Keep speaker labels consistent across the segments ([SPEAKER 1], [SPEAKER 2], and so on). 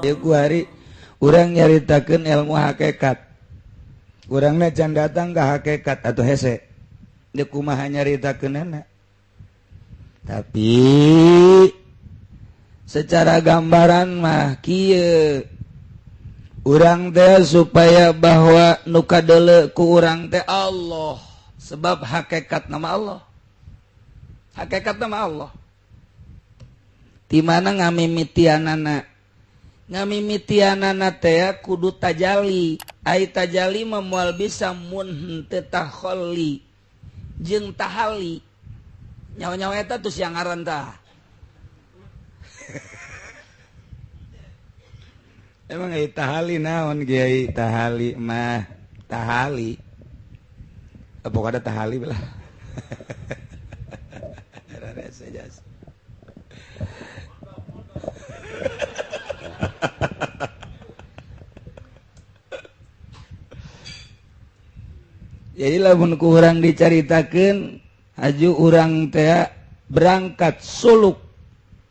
[SPEAKER 1] Ieu kuari urang nyaritakeun ilmu hakikat. Urangna can datang ka hakikat atuh hese. Deuk kumaha nyaritakeunana. Tapi secara gambaran mah kieu. Urang teh supaya bahwa nu kadeuleu ku urang teh Allah, sebab hakikat nama Allah. Hakikat nama Allah. Di mana ngamimitianana? Ngamimitianana teh kudu tajali. Ai tajali mah moal bisa mun henteu takholli jeung tahali. Nyawa-nyawa eta tuh siang ngaran tah. Emang ai tahali naon kiai? Tahali mah tahali. Pokoknya tahali lah. Rese jas. Jadi lamun ku urang dicaritakeun haju urang teh berangkat suluk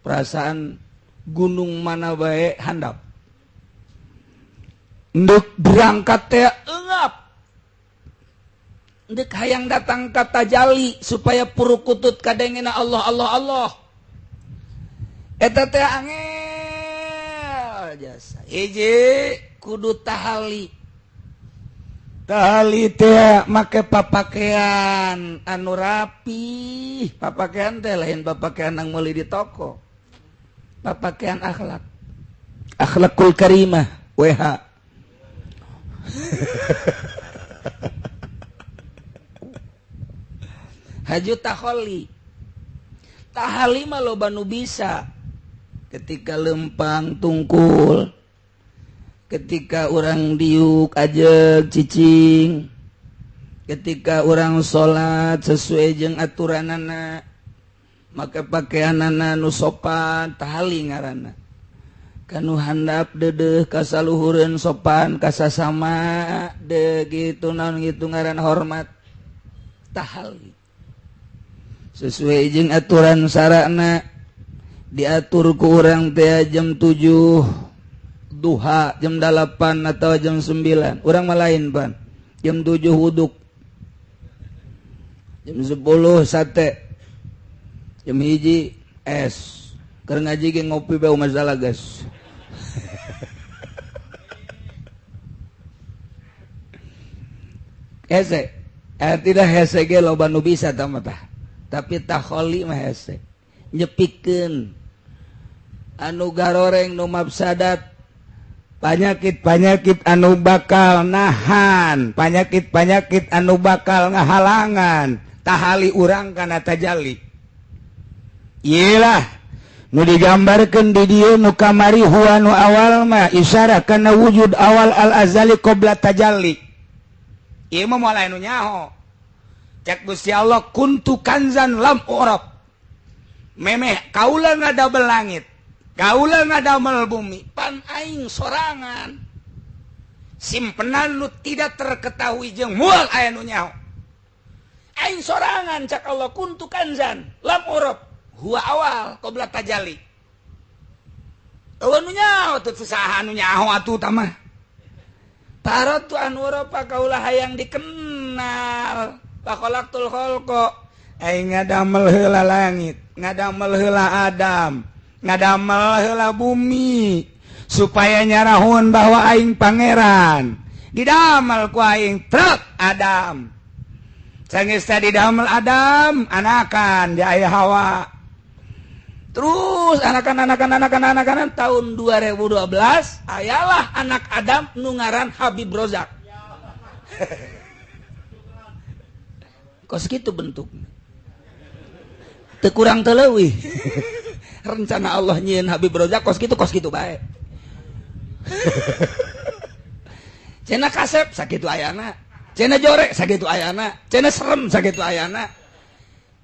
[SPEAKER 1] perasaan gunung mana bae handap. Ndek berangkat teh engap. Ndek hayang datang ka tajali supaya purukutut kadengena Allah Allah Allah. Eta teh angel jasa. Hiji kudu tahali. Tahali teh make papakaian anu rapi. Papakaian teh lain papakaian nang meuli di toko. Papakaian akhlak. Akhlakul karimah WH. Haju taholi. Tahali mah loba nu bisa. Ketika lempang tungkul, ketika orang diuk ajeg cicing, ketika orang salat sesuai jeung aturanana, maka pakaianana nu sopan, tahali ngaranna. Kanu handap dedeh kasaluhureun sopan kasasama de gitu naon gitu ngaran hormat, tahali. Sesuai jeung aturan sarana diatur ku urang teh jam 7 duha, jam 8 atau jam 9. Urang mah lain pan. Jam 7 wuduk. Jam 10 sate. Jam 1 es. Keur ngaji ge ngopi bae masalah guys. Hese. Tidak hese ge loba nu bisa tah mah tah. Tapi taholi mah hese. Nyepikeun anu garoreng nu mafsadat, panyakit-panyakit anu bakal nahan, panyakit-panyakit anu bakal ngahalangan tahali urang kana tajali. Iyalah nu digambarkeun di dieu nu kamari huwa nu awal mah isyarah kana wujud awal al-azali qabla tajalli. Ieu mah moal aya nu nyaho. Cek Gusti Allah kuntu kanzan lam urab. Memeh kaula ngadamel langit, kaula ngadamel bumi, pan aing sorangan. Simpenan nu tidak terketahui jeung moal aya nu nyaho. Aing sorangan cak Allah kuntu kanzan lam urab huwa awal qabla tajalli. Eueuh nu nyaho teu saha nu nyaho atuh tah mah. Paratu an uraba kaula hayang dikenal. Faqalaqtul khalqa aing ngadamel heula langit, ngadamel heula Adam, ngadamel heula bumi supaya nyarahun bahwa aing pangeran. Didamel ku aing truk Adam. Sanggeus teh didamel Adam, anakan di aya Hawa. Terus anakan tahun 2012 ayalah anak Adam nu ngaran Habib Rozak. Kos kitu bentukna. Teu kurang teu leuwih. Rencana Allah nyieun Habib Rozak kos kitu bae. Cenah kasep sakitu ayana, cenah jorek sakitu ayana, cenah serem sakitu ayana.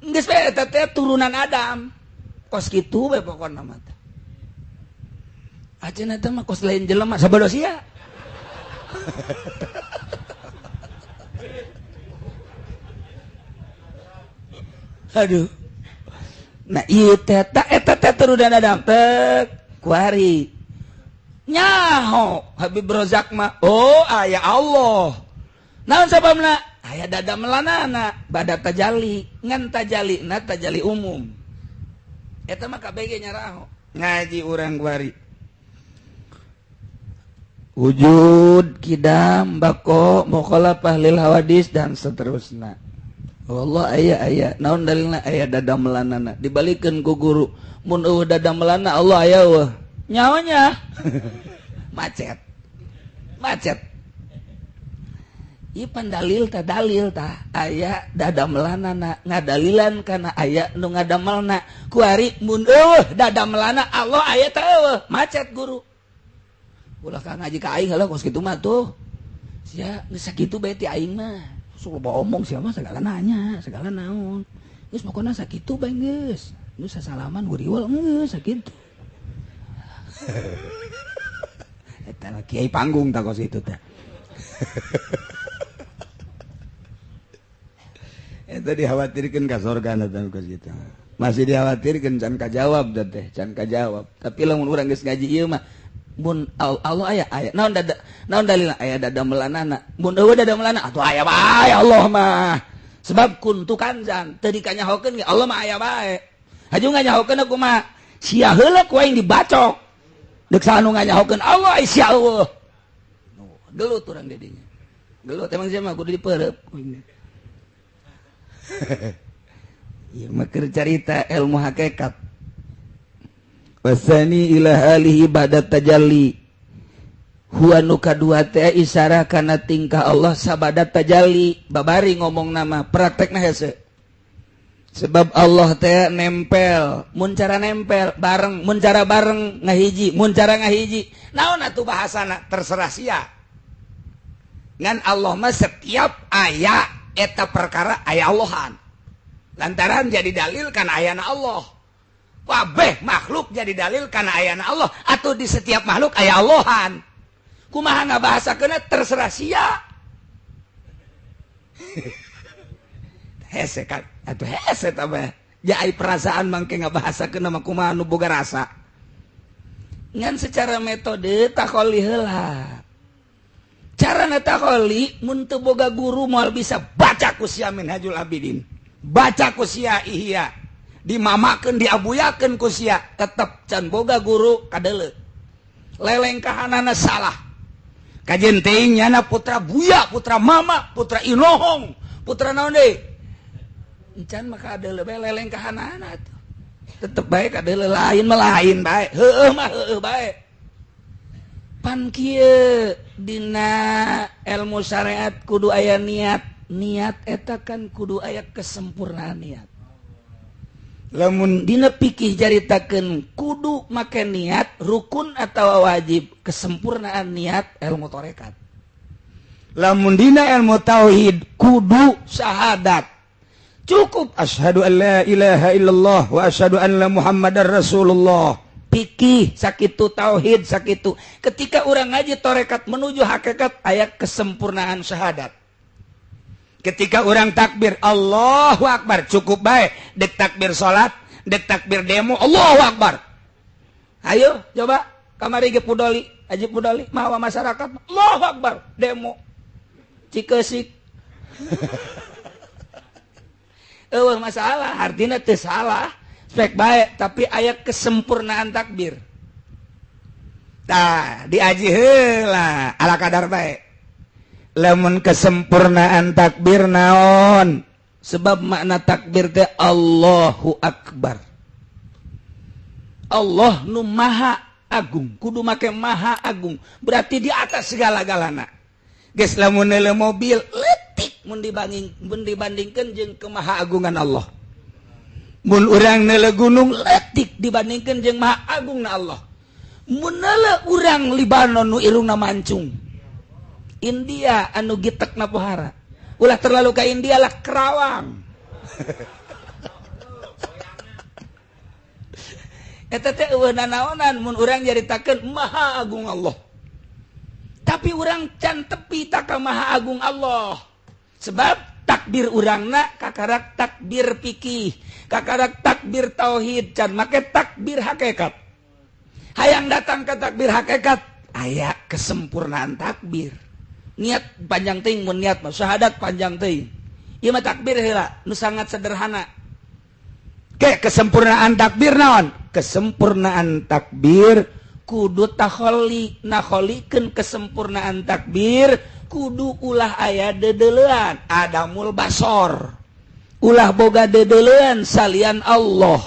[SPEAKER 1] Geus bae eta teh turunan Adam. Kos kitu bae pokona mah teh. Acenah teh mah kos lain jelema sabodo sia. Aduh. Nah ieu teh eta teh turunan Adam teh kuari. Nyaho Habib Rozak mah oh aya Allah. Naon sababna? Aya dada melanana bada tajalli, ngan tajalli na tajalli umum. Eta mah kabeh ge nyaraho. Ngaji urang kuari. Wujud kidam bako mukhalafah lil hawadis dan seterusna. Allah aya aya naon dalilna aya dada melanana dibalikeun ku guru mun eueuh dada melana Allah aya eueuh nyaonya macet macet ieu pan dalil tah aya dada melanana ngadalilan kana aya nu ngadamelna kuari mun eueuh dada melana Allah aya teh eueuh macet guru ulah ka ngaji ka aing heula kos kitu mah tuh sia geus sakitu bae ti aing mah sok loba omong sia mah segala nanya segala naon geus pokona sakitu bae geus geus sasalaman guriwel geus sakitu eta mah kiai panggung tah kos kitu teh eta dikhawatirkeun ka sorga teh kos kitu masih dikhawatirkeun can kajawab teh can kajawab tapi lamun urang geus ngaji ieu mah mun Allah aya aya naon dada naon dalilna aya dada melanana mun eueuh dada melana atuh aya bae Allah mah sebab kuntu kanzan teu dikanyahokeun ge Allah mah aya bae haju nganyahokeun kumaha sia heula ku aing dibacok deuk saha nu nganyahokeun Allah sia eueuh gelut urang di dinya gelut emang sia mah kudu dipeureup ieu mah keur carita ilmu hakikat. Wasani ila alihi ba'da tajalli huwa nu kadua teh isarah kana tingkah Allah sabada tajalli babari ngomong nama praktekna hese sebab Allah teh nempel mun cara nempel bareng mun cara bareng ngahiji mun cara ngahiji naon atuh bahasana terserah sia ngan Allah mah setiap aya eta perkara aya Allahan lantaran jadi dalil kana ayana Allah. Kabeh makhluk jadi dalil karena ayana Allah atau di setiap makhluk aya Allahan kumaha ngabahasakeunna terserah sia hese kan atuh hese tah mah ja ai perasaan mangke ngabahasakeunna mah kumaha nu boga rasa ngan secara metode takoli heula carana takoli mun teu boga guru moal bisa baca ku sia Minhajul Abidin baca ku sia Ihya dimamakeun diabuyakeun ku sia tetep can boga guru kadeuleu lelengkahanana salah kajen teuing nyana putra buya putra mama putra inohong putra naon deui encan mah kadeuleu bae lelengkahanana atuh tetep bae kadeuleu lain mah lain bae heueuh mah heueuh bae pan kieu dina ilmu syariat kudu aya niat niat eta kan kudu aya kesempurnaan niat. Lamun dina pikih caritakeun kudu make niat rukun atau wajib kesempurnaan niat ilmu tarekat. Lamun dina ilmu tauhid kudu syahadat. Cukup asyhadu an la ilaha illallah wa asyhadu anna muhammadar rasulullah. Pikih sakitu tauhid sakitu. Ketika urang ngaji tarekat menuju hakikat aya kesempurnaan syahadat. Ketika orang takbir Allahu Akbar cukup baik dek takbir salat dek takbir demo Allahu Akbar. Ayo coba kamari ge Pudoli Haji Pudoli mawa masyarakat Allahu Akbar demo Cikesik. Eueuh masalah artinya teu salah spek baik tapi aya kesempurnaan takbir. Tah diaji heula ala kadar baik. Lamun kesempurnaan takbir naon sebab makna takbir teh Allahu Akbar. Allah nu maha agung kudu make maha agung berarti di atas segala-galana. Geus lamun neuleuh mobil leutik mun dibandingkeun jeung kemahaagungan Allah. Mun urang neuleuh gunung leutik dibandingkeun jeung maha agungna Allah. Mun neuleuh urang Libanon nu irungna mancung India anu gitekna pohara ulah terlalu ka India lah Kerawang eta teh eueuh nanaonan mun urang nyaritakeun maha agung Allah tapi urang can tepi ta ka maha agung Allah sebab takbir urangna kakarak takbir fikih kakarak takbir tauhid can make takbir hakikat hayang datang ke takbir hakikat Aya kesempurnaan takbir. Niat panjang teuing mun niat mah syahadat panjang teuing. Ieu mah takbir heula nu sangat sederhana. Ke kesempurnaan takbir naon? Kesempurnaan takbir kudu takholi, nakholikeun kesempurnaan takbir kudu ulah aya dedeleuan, adamul basor. Ulah boga dedeleuan salian Allah.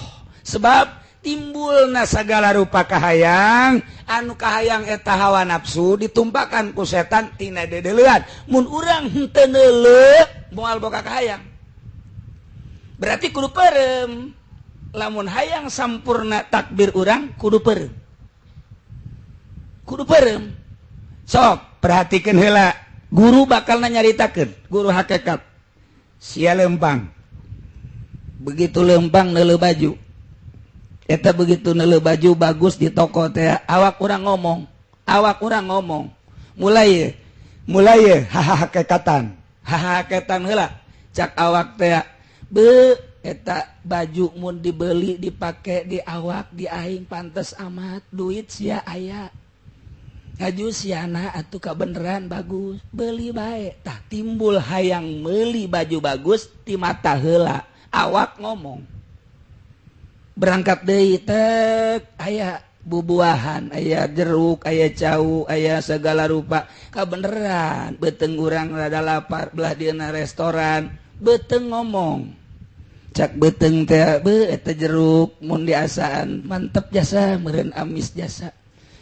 [SPEAKER 1] Sebab timbulna segala rupa kahayang, anu kahayang eta hawa nafsu ditumpakan ku setan tina dedeleuan. Mun urang henteu neuleuh moal boga kahayang. Berarti kudu peureum. Lamun hayang sampurna takbir urang kudu peureum. Kudu peureum. Sok perhatikeun heula, guru bakal nyaritakeun, guru hakikat. Sia lempang. Begitu lempang neuleuh baju. Eta begitu neuleuh baju bagus di toko teh, awak urang ngomong. Awak urang ngomong. Mulai mulai hahakekatan. Hahakekatan heula. Cak awak teh, be eta baju mun dibeli dipake di awak di aing pantes amat, duit sia aya. Haju siana atuh kabeneran bagus, beli bae. Tah timbul hayang meuli baju bagus ti mata heula, awak ngomong. Berangkat deui tek aya bubuahan, aya jeruk, aya cau, aya segala rupa. Kabeneran beuteung urang rada lapar belah dieuna restoran, beuteung ngomong. Cak beuteung teh beuh eta jeruk mun diasaan mantep jasa meureun amis jasa.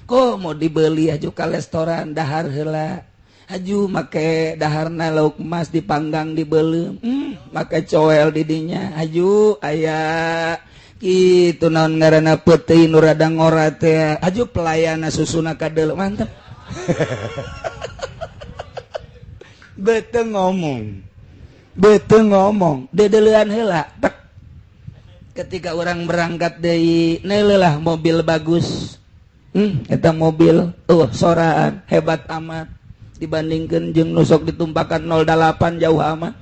[SPEAKER 1] Kok mau dibeli aju ka restoran dahar heula. Aju make daharna lauk emas dipanggang dibeuleum, make coel di dinya. Aju aya kitu naon ngaranna peuteuy nu rada ngora teh. Aju pelayana susuna kadeuleu mantep. Beuteung ngomong. Beuteung ngomong, dedeleuan heula tek. Ketika orang berangkat deui, neuleuh mobil bagus. Eta mobil, soraan hebat amat dibandingkan jeung nu sok ditumpakan 08 jauh amat.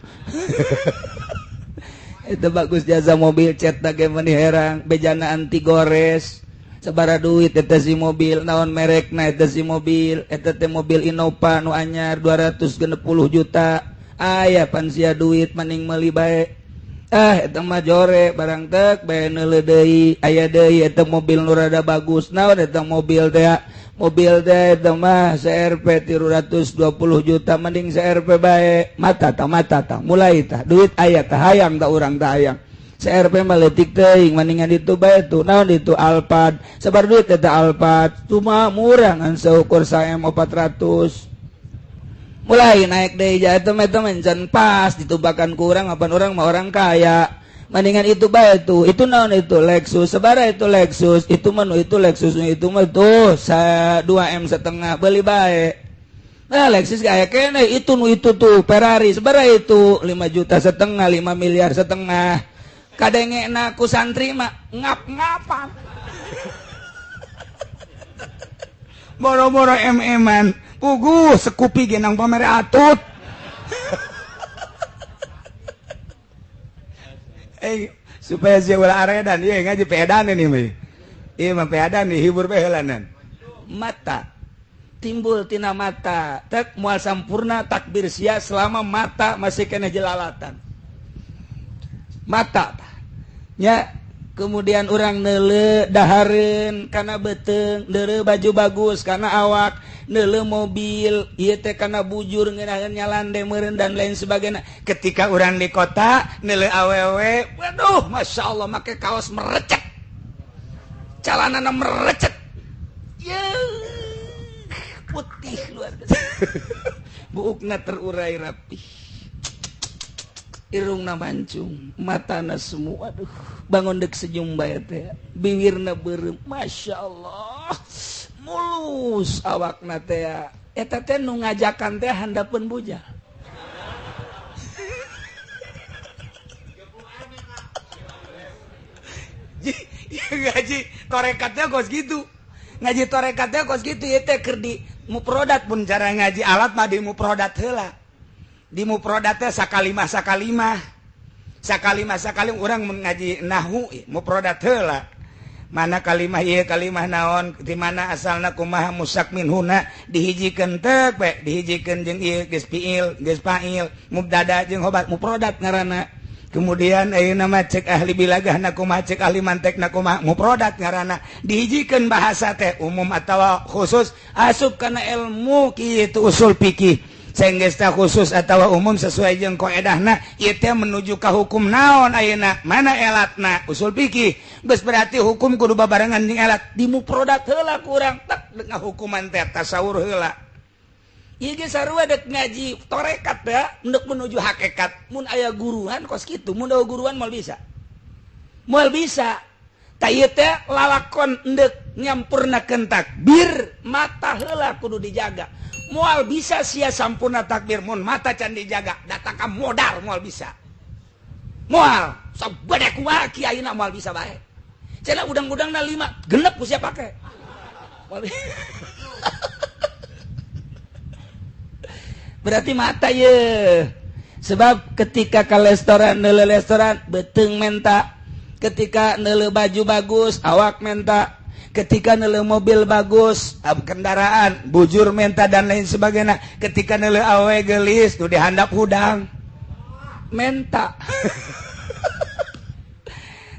[SPEAKER 1] Eta bagus jasa mobil cet ge meuni herang, bejana anti gores. Sabaraha duit eta si mobil, naon merekna eta si mobil, eta teh mobil Innova nu anyar 260 juta. Aya pan sia duit mending meuli bae. Ah eta mah jore barang tek bae neuleuh deui, aya deui eta mobil nu rada bagus. Naon eta mobil teh? Mobil teh eta mah CRV 320 juta mending CRV bae. Mata ta mata ta mulai tah duit aya tah hayang tah urang tah hayang. CRV mah leutik teuing mendingan ditu bae tuh. Naon ditu Alphard. Sabar duit eta Alphard cuma murah ngan seukur 1M 400. Mulai naik deui ja eta mah mencan pas ditumpakan ku urang apan urang mah orang kaya. Mendingan itu bae tuh. Itu naon itu Lexus. Sabaraha itu Lexus? Itu mah nu itu Lexus itu mah tuh 2M setengah beli bae. Nah Lexus aya keneh itu nu itu tuh Ferrari sabaraha itu 5 juta setengah, 5 miliar setengah. Kadengena ku santri mah ngap-ngapan. Boro-boro em-eman. Puguh sekupi genang pamere atut. Supaya sia ulah aredan ieu ngaji peedan ini mah. Ieu mah peedan dihibur bae heulanan. Mata timbul tina mata tek moal sampurna takbir sia selama mata masih keneh jelalatan. Mata nya kemudian urang neuleuh dahareun kana beuteung, neuleuh baju bagus kana awak, neuleuh mobil ieu teh kana bujur ngeunaheun nyalande meureun dan lain sebagainya. Ketika urang di kota neuleuh awewe, waduh Masya Allah make kaos merecet, calanana merecet, yeuh putih luar biasa, buukna terurai rapi, irungna mancung, matana semua, aduh bangun dek senyum bae teh, bibirna beureum, Masya Allah mulus awakna teh, eta teh nu ngajakan teh handapeun bujal. Ngaji torekatnya kos gitu, ngaji torekatnya kos gitu, ieu teh keur di muprodat pun cara ngaji alat mah di muprodat heula. Di muprodat teh sakalimah sakalimah. Sakalimah sakalim urang mun ngaji nahwu muprodat heula. Mana kalimah ieu, kalimah naon, di mana asalna, kumaha musyak minhuna, dihijikeun teh we, dihijikeun jeung ieu geus fiil, geus fa'il, mubtada jeung khobar, mufrodat ngaranna. Kemudian ayeuna mah cek ahli bilagahna kumaha, cek ahli mantekna kumaha, mufrodat ngaranna. Dihijikeun bahasa teh umum atawa khusus, asup kana ilmu kitu usul fikih. Sehingga khusus atau umum sesuai jeung koedahna ieu teh menuju ka hukum naon ayeuna, mana elatna, usul fikih. Geus berarti hukum kudu babarengan jeung elat, di mufrodat heula kurang tak dengan hukuman teh tasawur heula. Ieu ge sarua dek ngaji torekat ya, untuk menuju hakikat. Mun aya guruan kos kitu, mun aya guruan moal bisa. Moal bisa. Ta ieu teh lalakon endek nyampurnakeun takbir, mata heula kudu dijaga. Moal bisa sia sampurna takbir mun mata can dijaga, datang ka modal moal bisa. Moal, sabade kumaha kiaina moal bisa bae. Cenah udang-udangna 5, genep ku sia pake. Moal. Berarti mata ye. Sebab ketika ke restoran, neuleuh restoran beuteung menta. Ketika neuleuh baju bagus, awak menta. Ketika neuleuh mobil bagus, kendaraan bujur menta dan lain sebagainya. Ketika neuleuh awe geulis nu dihandap hudang menta.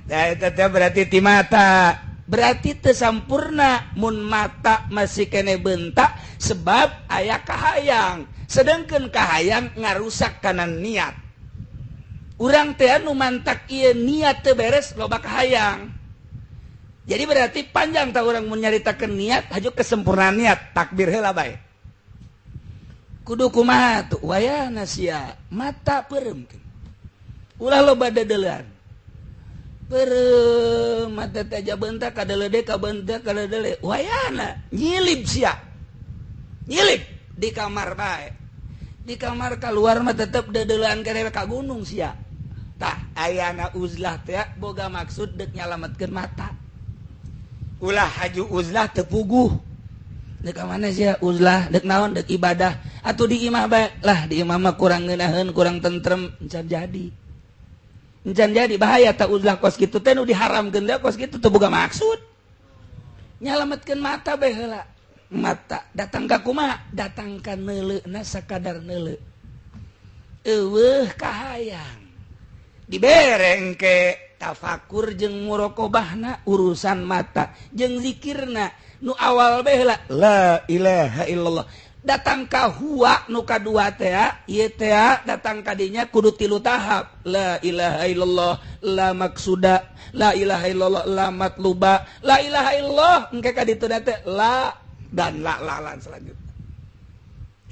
[SPEAKER 1] Nah, eta teh berarti ti mata. Berarti teu sampurna mun mata masih kene bentak sebab aya kahayang. Sedangkan kahayang ngarusak kana niat. Urang teh anu mantak ieu niat teu beres loba kahayang. Jadi berarti panjang tak orang menyaritakan niat, haju kesempurnaan niat, takbir heula bae. Kudu kumaha tuh wayahna sia, mata peureumkeun. Ulah loba dedeulean. Peureum mata teh aja bentak kadelede ka bentak kadelede. Wayahna nyilip sia. Nyilip di kamar bae. Di kamar keluar mah tetep dedeulean keneh ka gunung sia. Tah ayana uzlah teh boga maksud deuk nyalametkeun mata. Ulah haju uzlah tepuguh. Dek mana sia uzlah, dek naon, dek ibadah atau di imah bae lah, di imah mah kurang ngeunaheun, kurang tentrem, encan jadi. Encan jadi bahaya ta uzlah kos kitu teh nu diharamkeun teh kos kitu teu boga maksud. Nyalametkeun mata bae heula. Mata datang ka kumaha? Datang ka neuleuna sakadar neuleu. Eueuh kahayang. Dibere engke tafakur jeung muraqabahna urusan mata jeung zikirna nu awal bae heula la ilaha illallah. Datang ka huwa nu kadua teh ieu teh datang ka dinya kudu tilu tahap. La ilaha illallah la maksuda, la ilaha illallah la matluba, la ilaha illallah engke ka ditu teh la dan la la la selanjutnya.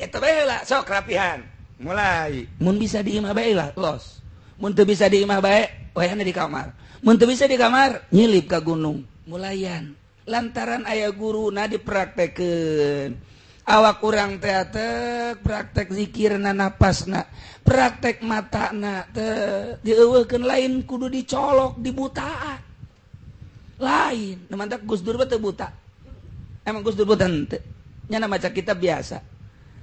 [SPEAKER 1] Eta bae heula sok rapihan mulai. Mun bisa di imah bae lah los. Mun teu bisa di imah bae wayahna di kamar. Mun teu bisa di kamar nyilip ka gunung mulayan. Lantaran aya guruna dipraktekeun. Awak urang teh teh praktek zikirna, napasna, praktek matana teh dieuweuhkeun, lain kudu dicolok dibutaan. Lain, nu mantak Gus Dur teh buta. Emang Gus Dur buta henteu. Nya maca kitab biasa.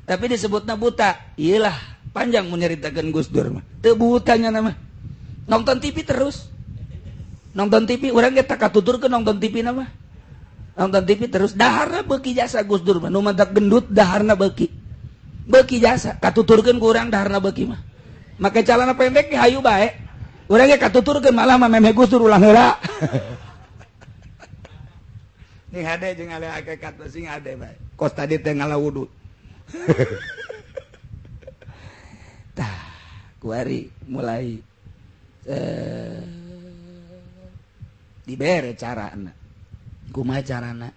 [SPEAKER 1] Tapi disebutna buta. Iyalah, panjang mun nyaritakeun Gus Dur mah. Teu butanya nama. Nonton TV terus. Nonton TV urang ge tak katuturkeun nonton TV na mah. Nonton TV terus daharna beuki jasa Gus Dur mah. Nu mantak gendut daharna beuki. Beuki jasa katuturkeun ku urang daharna beuki mah. Make calana pendek ge hayu bae. Urang ge katuturkeun malah mah memeh Gus Dur ulang heula. Ning hade jeung ale hakikat sing hade bae. Kos tadi teh ngalawudu. Tah, kuari mulai dibere carana. Kumaha carana?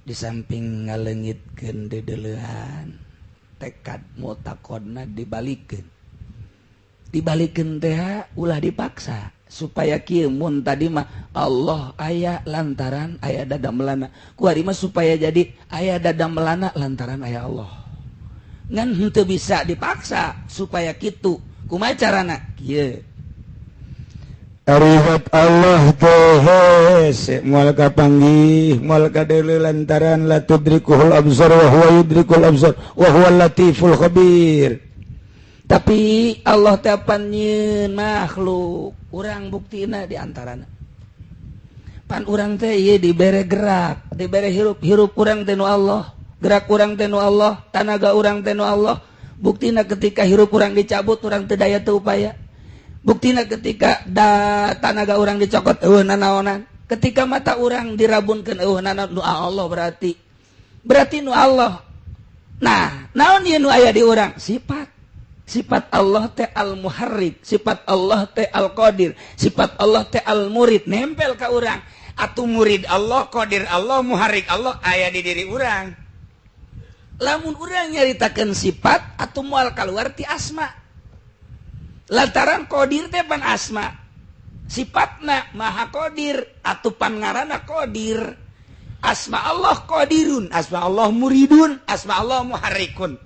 [SPEAKER 1] Di samping ngaleungitkeun dedeleuhan, tekad mutakodna dibalikeun. Dibalikeun teh ulah dipaksa supaya kieu mun tadi mah Allah aya lantaran aya dadamelana. Kuari mah supaya jadi aya dadamelana lantaran aya Allah. Ngan henteu bisa dipaksa supaya kitu. Kumaha carana? Kieu. Arifat Allah teh moal kapanggih moal kadeuleu lantaran la tudrikuhul absar wa huwa yudrikul absar wa huwal latiful khabir. Tapi Allah teh pan nyieun makhluk, urang buktina di antarana. Pan urang teh ieu dibere gerak, dibere hirup, hirup urang teh nu Allah, gerak urang teh nu Allah, tanaga urang teh nu Allah. Buktina ketika hirup urang dicabut, urang teu daya teu upaya. Buktina ketika da tanaga urang dicokot, eueuh nanaonan. Ketika mata urang dirabunkeun, eueuh nanaon, nu Allah berarti. Berarti nu Allah. Nah, naon ieu nu aya di urang? Sifat. Sifat Allah teh al-muharrik, sifat Allah teh al-qadir, sifat Allah teh al-murid, nempel ka urang. Atuh murid Allah, qadir Allah, muharrik Allah aya di diri urang. Lamun urang nyaritakeun sifat atuh moal kaluar ti asma. Lantaran qadir teh pan asma. Sifatna maha qadir atuh pan ngaranna qadir. Asma Allah qadirun, asma Allah muridun, asma Allah muharrikun.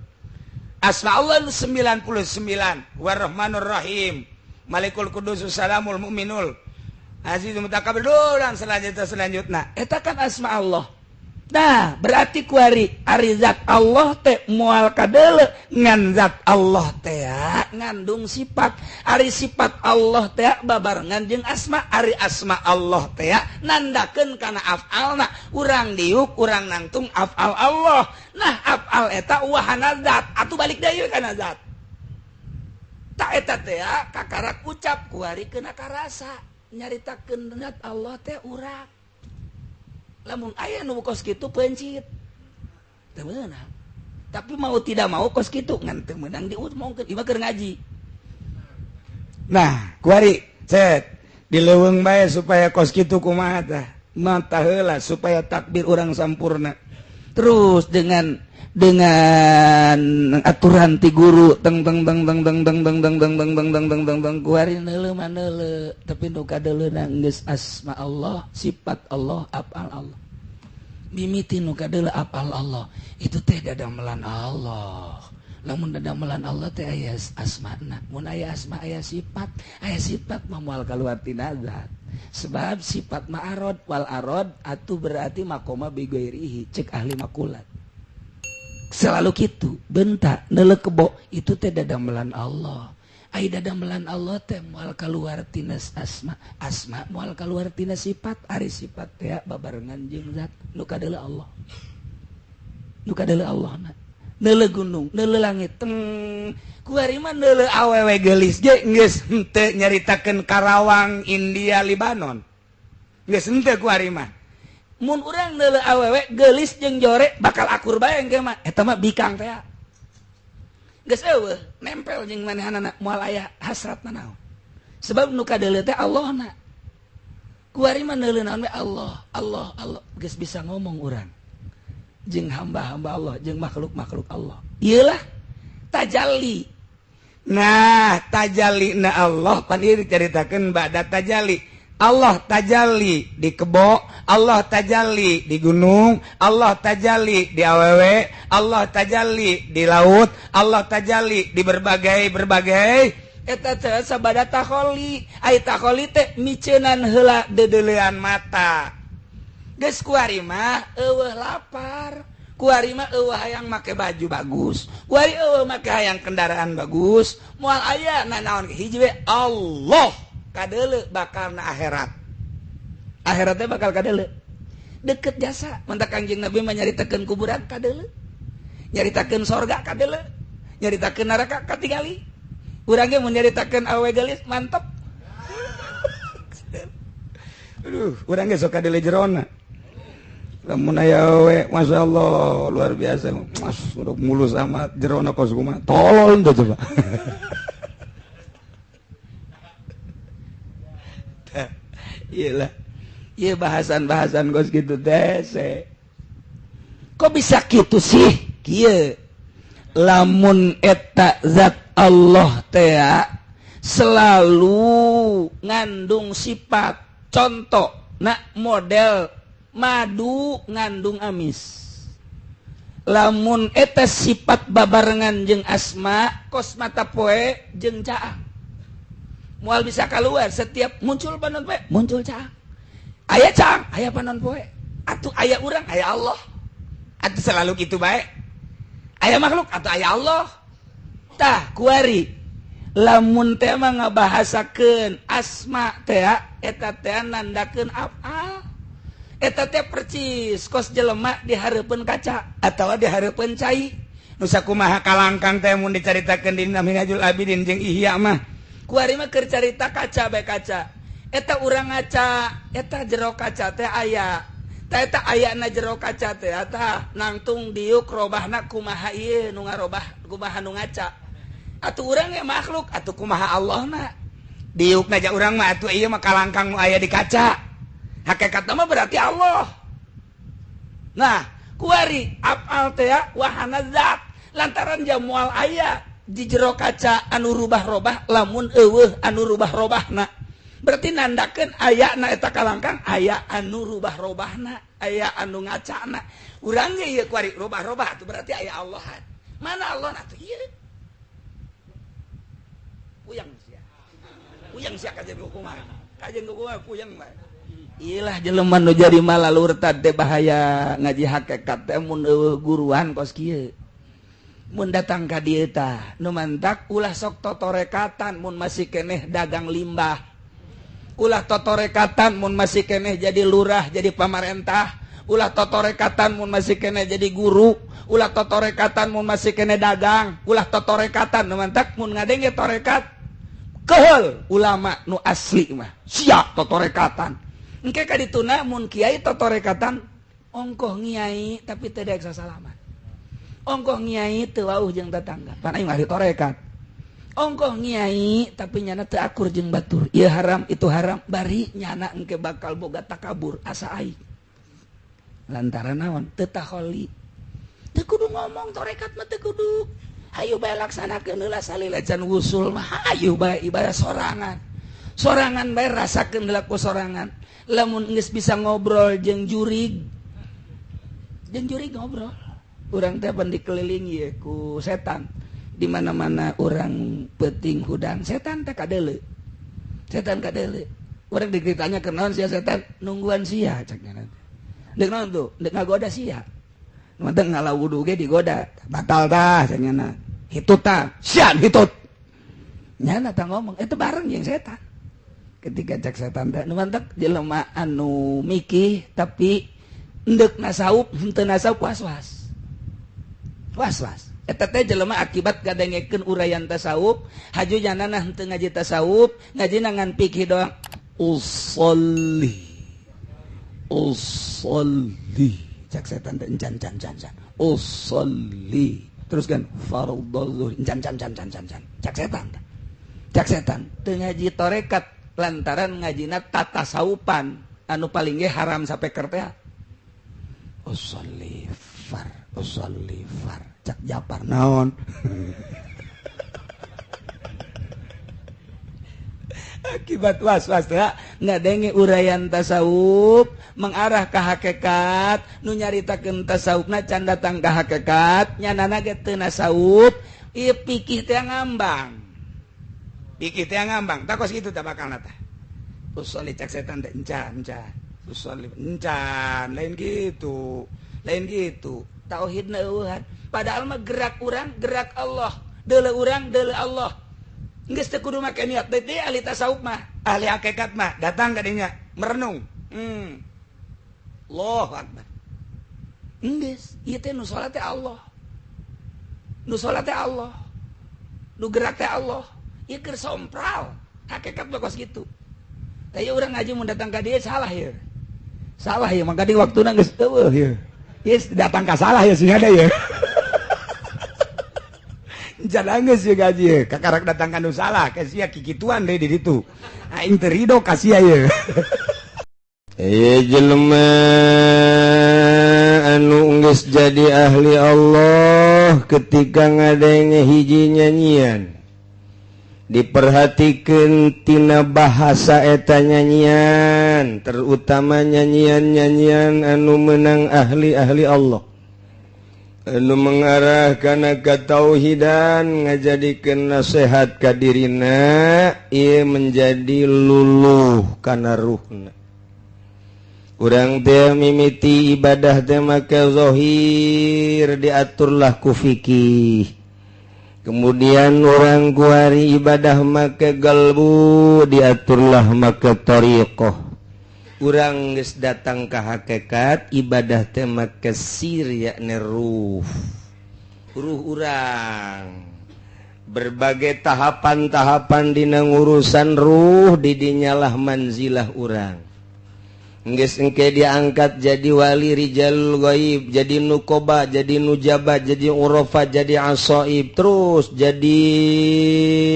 [SPEAKER 1] Asma Allah 99, Warahmanur Rahim, Malikul Qudus Salamul Mukminul Azizul Mutakabbir, dan selanjutnya. Eta kan asma Allah. Nah, berarti kuari ari zat Allah teh moal kadeule, ngan zat Allah teh ngandung sifat. Ari sifat Allah teh babarengan jeung asma, ari asma Allah teh nandakeun kana afalna. Urang diuk, urang nangtung afal Allah. Nah, afal eta wahana zat, atuh balik deui kana zat. Tak eta teh kakarak ucap kuari keuna karasa nyaritakeun zat Allah teh urang. Lamun aya nu kos kitu pencit teu meunang, tapi mau tidak mau kos kitu ngan teu meunang diomongkeun, ieu mah keur ngaji.
[SPEAKER 2] Nah, kuari set di leuweung bae supaya kos kitu kumaha tah, mata heula supaya takbir urang sampurna.
[SPEAKER 1] Terus dengan aturan ti guru teng teng teng teng teng teng teng teng teng teng teng teng teng teng teng kuari neuleuh mah neuleuh, tapi nu kadeuleuna geus asma Allah, sifat Allah, afal Allah. Mimiti nu kadeuleuh afal Allah, itu teh dadamelan Allah. Lamun dadamelan Allah teh aya asmana, mun aya asma aya sifat, aya sifat mah moal kaluar tina zat. Sebab sifat ma arad wal arad atuh berarti makoma bi ghairihi, cek ahli makulat. Selalu gitu, bentak neuleuh kebo itu teh dadamelan Allah. Ai dadamelan Allah teh moal kaluar tina asma, asma moal kaluar tina sifat, ari sifat teh babarengan jeung zat nu kadeuleuh Allah. Nu kadeuleuh Allahna. Neuleuh gunung, neuleuh langit, teng kuari mah neuleuh awewe geulis ge geus henteu nyaritakeun Karawang, India, Libanon. Geus henteu kuari mah. Mun urang neuleuh awewe geulis jeung jore bakal akur bae engke mah, eta mah bikang teh. Geus eueuh nempel jeung manehanana, moal aya hasratna naon. Sebab nu kadeuleuh teh Allahna. Kuari mah neuleuh naon we Allah, Allah, Allah. Geus bisa ngomong urang jeung hamba-hamba Allah, jeung makhluk-makhluk Allah. Ieulah tajalli.
[SPEAKER 2] Nah, tajallina Allah pan ieu dicaritakeun ba'da tajalli. Allah tajalli di kebo, Allah tajalli di gunung, Allah tajalli di awewe, Allah tajalli di laut, Allah tajalli di berbagai-berbagai.
[SPEAKER 1] Eta teh sabada takholi, ai takholi teh miceunan heula deudeulean mata. Geus kuari mah eueuh lapar, kuari mah eueuh hayang make baju bagus, kuari eueuh make hayang kendaraan bagus, moal aya nanaon hiji we Allah. Kadeuleuh bakal na akhirat. Akhiratnya bakal kadeuleuh. Deket jasa. Mantak Kangjeng Nabi mah nyaritakeun kuburan kadeuleuh. Nyaritakeun sorga kadeuleuh. Nyaritakeun neraka katingali. Urang ge mun nyaritakeun awewe geulis mantep.
[SPEAKER 2] Aduh, urang ge sok kadeuleuh jerona. Lamun aya awewe, masyaallah luar biasa. Mas, udah mulus amat jerona kos kumaha. Tolol teh coba.
[SPEAKER 1] Iyalah, iya bahasan-bahasan gos gitu teh. Kok bisa gitu sih? Kieu lamun eta zat Allah teh selalu ngandung sifat. Contoh, nak model madu ngandung amis. Lamun eta sifat babarengan jeung asma, kos mata poe jeung caang. Moal bisa keluar setiap muncul panon poe, muncul caang. Aya caang, aya panon poe. Atuh aya urang, aya Allah.
[SPEAKER 2] Atuh selalu gitu bae.
[SPEAKER 1] Aya makhluk atau aya Allah. Tah kuari lamun teh mah ngabahasakeun asma teh eta teh nandakeun afal. Eta teh percis kos jelema di hareupeun kaca atawa di hareupeun cai. Nu sakumaha kalangkang teh mun dicaritakeun dina Minhajul Abidin jeung Ihya mah. Kuari mah keur carita kaca bae kaca. Eta urang ngaca, eta jero kaca teh aya. Tah eta ayana jero kaca teh tah nangtung diuk robahna kumaha ieu nu ngarobah, kumaha nu ngaca. Atuh urang ge makhluk, atuh kumaha Allahna. Diukna ja urang mah atuh ieu mah kalangkang nu aya di kaca. Hakikatna mah berarti Allah. Nah, kuari apal teh wahana zat lantaran jamual aya di jero kaca anu rubah-robah lamun eueuh anu rubah-robahna. Berarti nandakeun ayana eta kalangkang aya anu rubah-robahna, aya anu ngacana. Urang ge ieu kuari rubah-robah atuh berarti aya Allah. Mana Allah atuh ieu? Puyeng sia. Puyeng sia kajeun kumaha? Kajeun kumaha puyeng mah. Ilah jelema nu jadi malalurtad teh bahaya ngaji hakikat teh mun eueuh guruan kos kieu. Mun datang ka dieu tah nu mantak ulah sok totorekatan mun masih keneh dagang limbah. Ulah totorekatan mun masih keneh jadi lurah, jadi pamarentah. Ulah totorekatan mun masih keneh jadi guru. Ulah totorekatan mun masih keneh dagang. Ulah totorekatan nu mantak mun ngadenge torekat keheul ulama nu asli mah siap totorekatan. Engke ka dituna mun kiai totorekatan ongkoh ngiai tapi teu daek sasalaman. Ongkoh ngiai teu wauh jeung tetangga. Pan aing ahli torekat. Ongkoh ngiai tapi nyana teu akur jeung batur. Ieu haram itu haram bari nyana engke bakal boga takabur asa aing. Lantaran naon? Teu taholi. Teu kudu ngomong torekat mah teu kudu. Hayu bae laksanakeun heula salila can wusul mah hayu bae ibadah sorangan. Sorangan bae rasakeun heula ku sorangan. Lamun geus bisa ngobrol jeung jurig ngobrol. Urang teh pan dikelilingi ye ku setan. Di mana-mana urang peuting hudang setan teh kadeuleu. Setan kadeuleu. Urang ditanya kenaon sia setan, nungguan sia cek nya nanti. Deuk naon tuh? Deuk ngagoda sia. Nu teh ngala wudu ge digoda. Batal tah cek nya. Hitut tah, sia hitut. Nyana tah ngomong, itu bareng jeung setan. Ketika cek setan teh nu mantak jelema anu mikih tapi endek nasaup henteu nasaup was-was. Was-was. Eta teh jelema akibat kadengekeun uraian tasawuf, haju nyanana henteu ngaji tasawuf, ngaji ngan fikih doang. Usolli. Usolli. Cek setan teh encan can can can. Usolli. Terus kan fardhu zuhur encan can can can can. Cek setan teh. Cek setan teu ngaji tarekat lantaran ngajina tatasawupan anu paling ge haram sapeker teh. Usolli far, usolli far. Cak Japar naon. Akibat was-was teh ngadenge uraian tasawuf mengarah ka hakikat, nu nyaritakeun tasawufna can datang ka hakikat, nyanana ge teu nasawuf, ieu pikih teh ngambang. Pikih teh ngambang, tah kos kitu tah bakalna tah. Usolli cak setan teh encan encan. Usolli encan, lain gitu. Lain gitu. Tauhidna eueuhan. Padahal mah gerak urang gerak Allah, deuleu urang deuleu Allah. Geus teu kudu make niat teh ahli tasawuf mah, ahli hakikat mah datang ka dinya merenung. Allahu akbar. Geus, ieu teh nu salat teh Allah. Nu salat teh Allah. Nu gerak teh Allah. Ieu keur sompral. Hakikat mah kos kitu. Tah ieu urang ngaji mun datang ka dieu salah ieu. Salah ieu mangka di waktuna geus eueuh ieu. Yes, datang ka salah ya sih ada ya. Jangan geus ieu gaji, kakarak datang ka nu salah, ka sia kikituan deui di ditu. Aing teu rido ka sia ieu.
[SPEAKER 3] Jelema anu geus jadi ahli Allah ketika ngadenge hiji nyanyian diperhatikeun tina bahasa eta nyanyian, terutama nyanyian-nyanyian anu menang ahli-ahli Allah anu mengarah kana katauhidan, ngajadikeun nasihat ka dirina, ieu menjadi luluh kana ruhna. Urang teh mimiti ibadah teh make zahir diaturlah ku fikih. Kemudian orang kuari ibadah make galbu diaturlah make tariqah. Urang geus datang ka hakikat ibadah teh make sir yakni ruh. Ruh urang berbagai tahapan-tahapan dina ngurusan ruh didinyalah manzilah urang. Geus engke diangkat jadi wali rijalul ghaib, jadi nukoba, jadi nujaba, jadi urafa, jadi asaib, terus jadi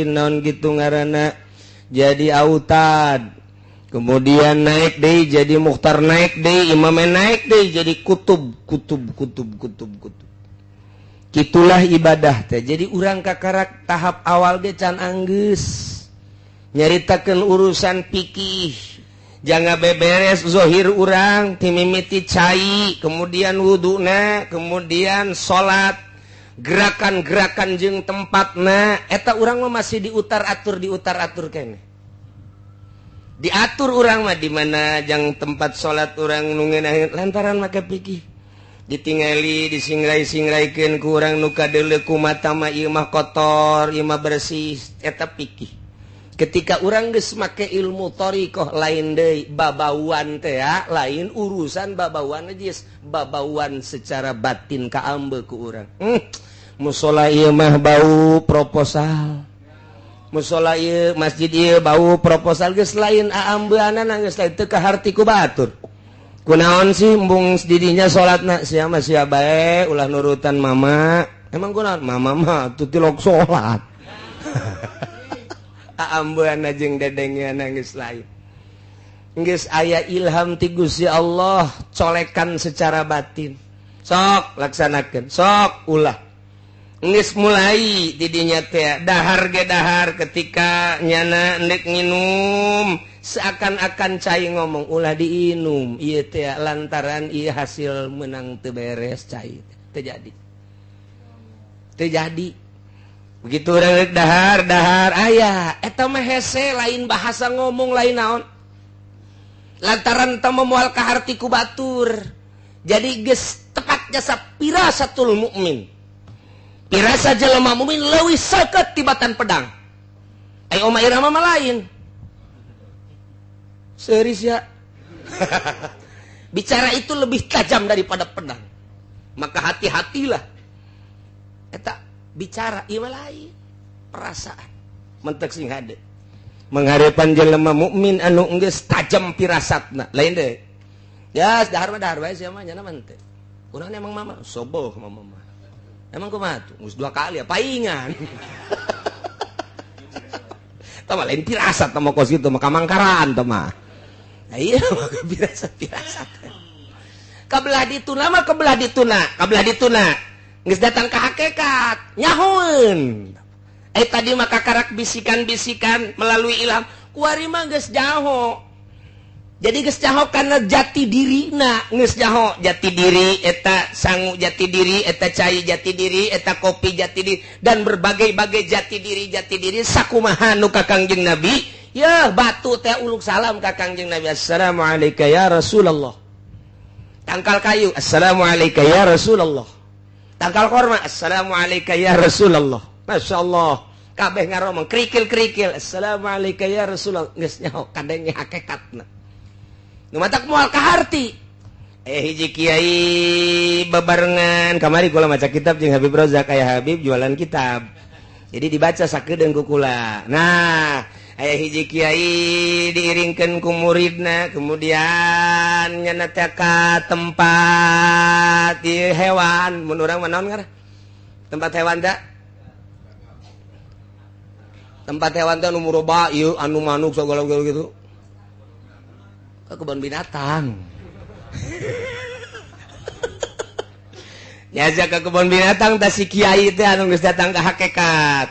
[SPEAKER 3] naon gitu ngaranna, jadi autad. Kemudian naik deui jadi mukhtar, naik deui imam, naik deui jadi kutub, kutub, kutub, kutub, kutub. Kitulah ibadah teh. Jadi urang kakarak tahap awal ge can anggeus nyaritakeun urusan fikih. Jangan beberes zohir urang timimiti cai, kemudian wuduna, kemudian salat, gerakan-gerakan jeung tempatna eta urang mah masih diutar-atur keneh. Diatur urang mah di mana jang tempat salat urang nu ngeunah lantaran make fikih. Ditingali disingrai-singraikeun ku urang nu kadeuleu ku mata mah ieu mah kotor, ieu mah bersih, eta fikih. Ketika urang geus make ilmu thariqah lain deui babauan teh ya, lain urusan babauan geus babauan secara batin kaambe ku urang. Musala ieu mah bau proposal. Musala ieu masjid ieu bau proposal geus lain aambeanana geus lain teu kaharti ku batur. Kunaon sih embung didinya salatna sia mah sia bae ulah nurutan mama. Emang kunaon mama mah tuh tilok salat. Aambeanna jeung dedengeanna geus lain. Geus aya ilham ti Gusti Allah colekan secara batin. Sok laksanakeun, sok ulah. Geus mulai didinya teh dahar ge dahar ketika nyana endek nginum seakan-akan cai ngomong ulah diinum ieu teh lantaran ieu hasil menang teu beres cai teu jadi. Teu jadi. Begitu urang rek dahar dahar aya eta mah hese lain bahasa ngomong lain naon. Lantaran teu moal kaharti ku batur. Jadi geus tepat jasa pirasatul mukmin. Pirasa jelema mukmin leuwih seukeut tibatan pedang. Ai Oma Irama mah lain. Serius ya. Bicara itu lebih tajam daripada pedang. Maka hati-hatilah. Eta bicara ieu mah lain. Perasaan mentek sing hade. Mengharepan jelema mukmin anu geus tajam pirasatna. Lain deui. Ya, dahar mah dahar bae sia mah nyana mah henteu. Kunaon emang mama? Soboh mama mah. Emang kumaha tuh? Geus 2 kali ya paingan. Tah mah lain pirasat tah mah kos kitu mah kamangkaran tah mah. Nah iya mah pirasat-pirasat. Kabelah dituna mah kebelah dituna, kabelah dituna. Geus datang ka hakikat, nyahoeun. Tadi mah kakarak bisikan-bisikan melalui ilham, kuari mah geus jaho. Jadi geus jaho kana jati dirina, geus jaho jati diri eta sangu jati diri, eta cai jati diri, eta kopi jati diri dan berbagai-bagai jati diri sakumaha nu ka Kangjeng Nabi. Ya batu teh uluk salam ka Kangjeng Nabi, assalamualaikum ya Rasulullah. Tangkal kayu, assalamualaikum ya Rasulullah. Tangkal korma, assalamualaikum ya Rasulullah. Masya Allah, kabeh ngaromong kerikil-kerikil, assalamualaikum ya Rasulullah. Geus nyaho kadenge hakikatna. Nu matak moal kaharti. Hiji kiai bebarengan kamari kula maca kitab jeung Habib Rozak, aya Habib jualan kitab. Jadi dibaca sakedeung ku kula. Nah, aya hiji kiai diiringkeun ku muridna, kemudian nyana teh ka tempat ieu hewan, mun urang mah naon ngaran? Tempat hewan da? Tempat hewan teh anu muroba ieu anu manuk sagala-gala gitu. Ke kebun binatang. Nyajak ke kebun binatang tah si kiai teh anu geus datang ka hakikat.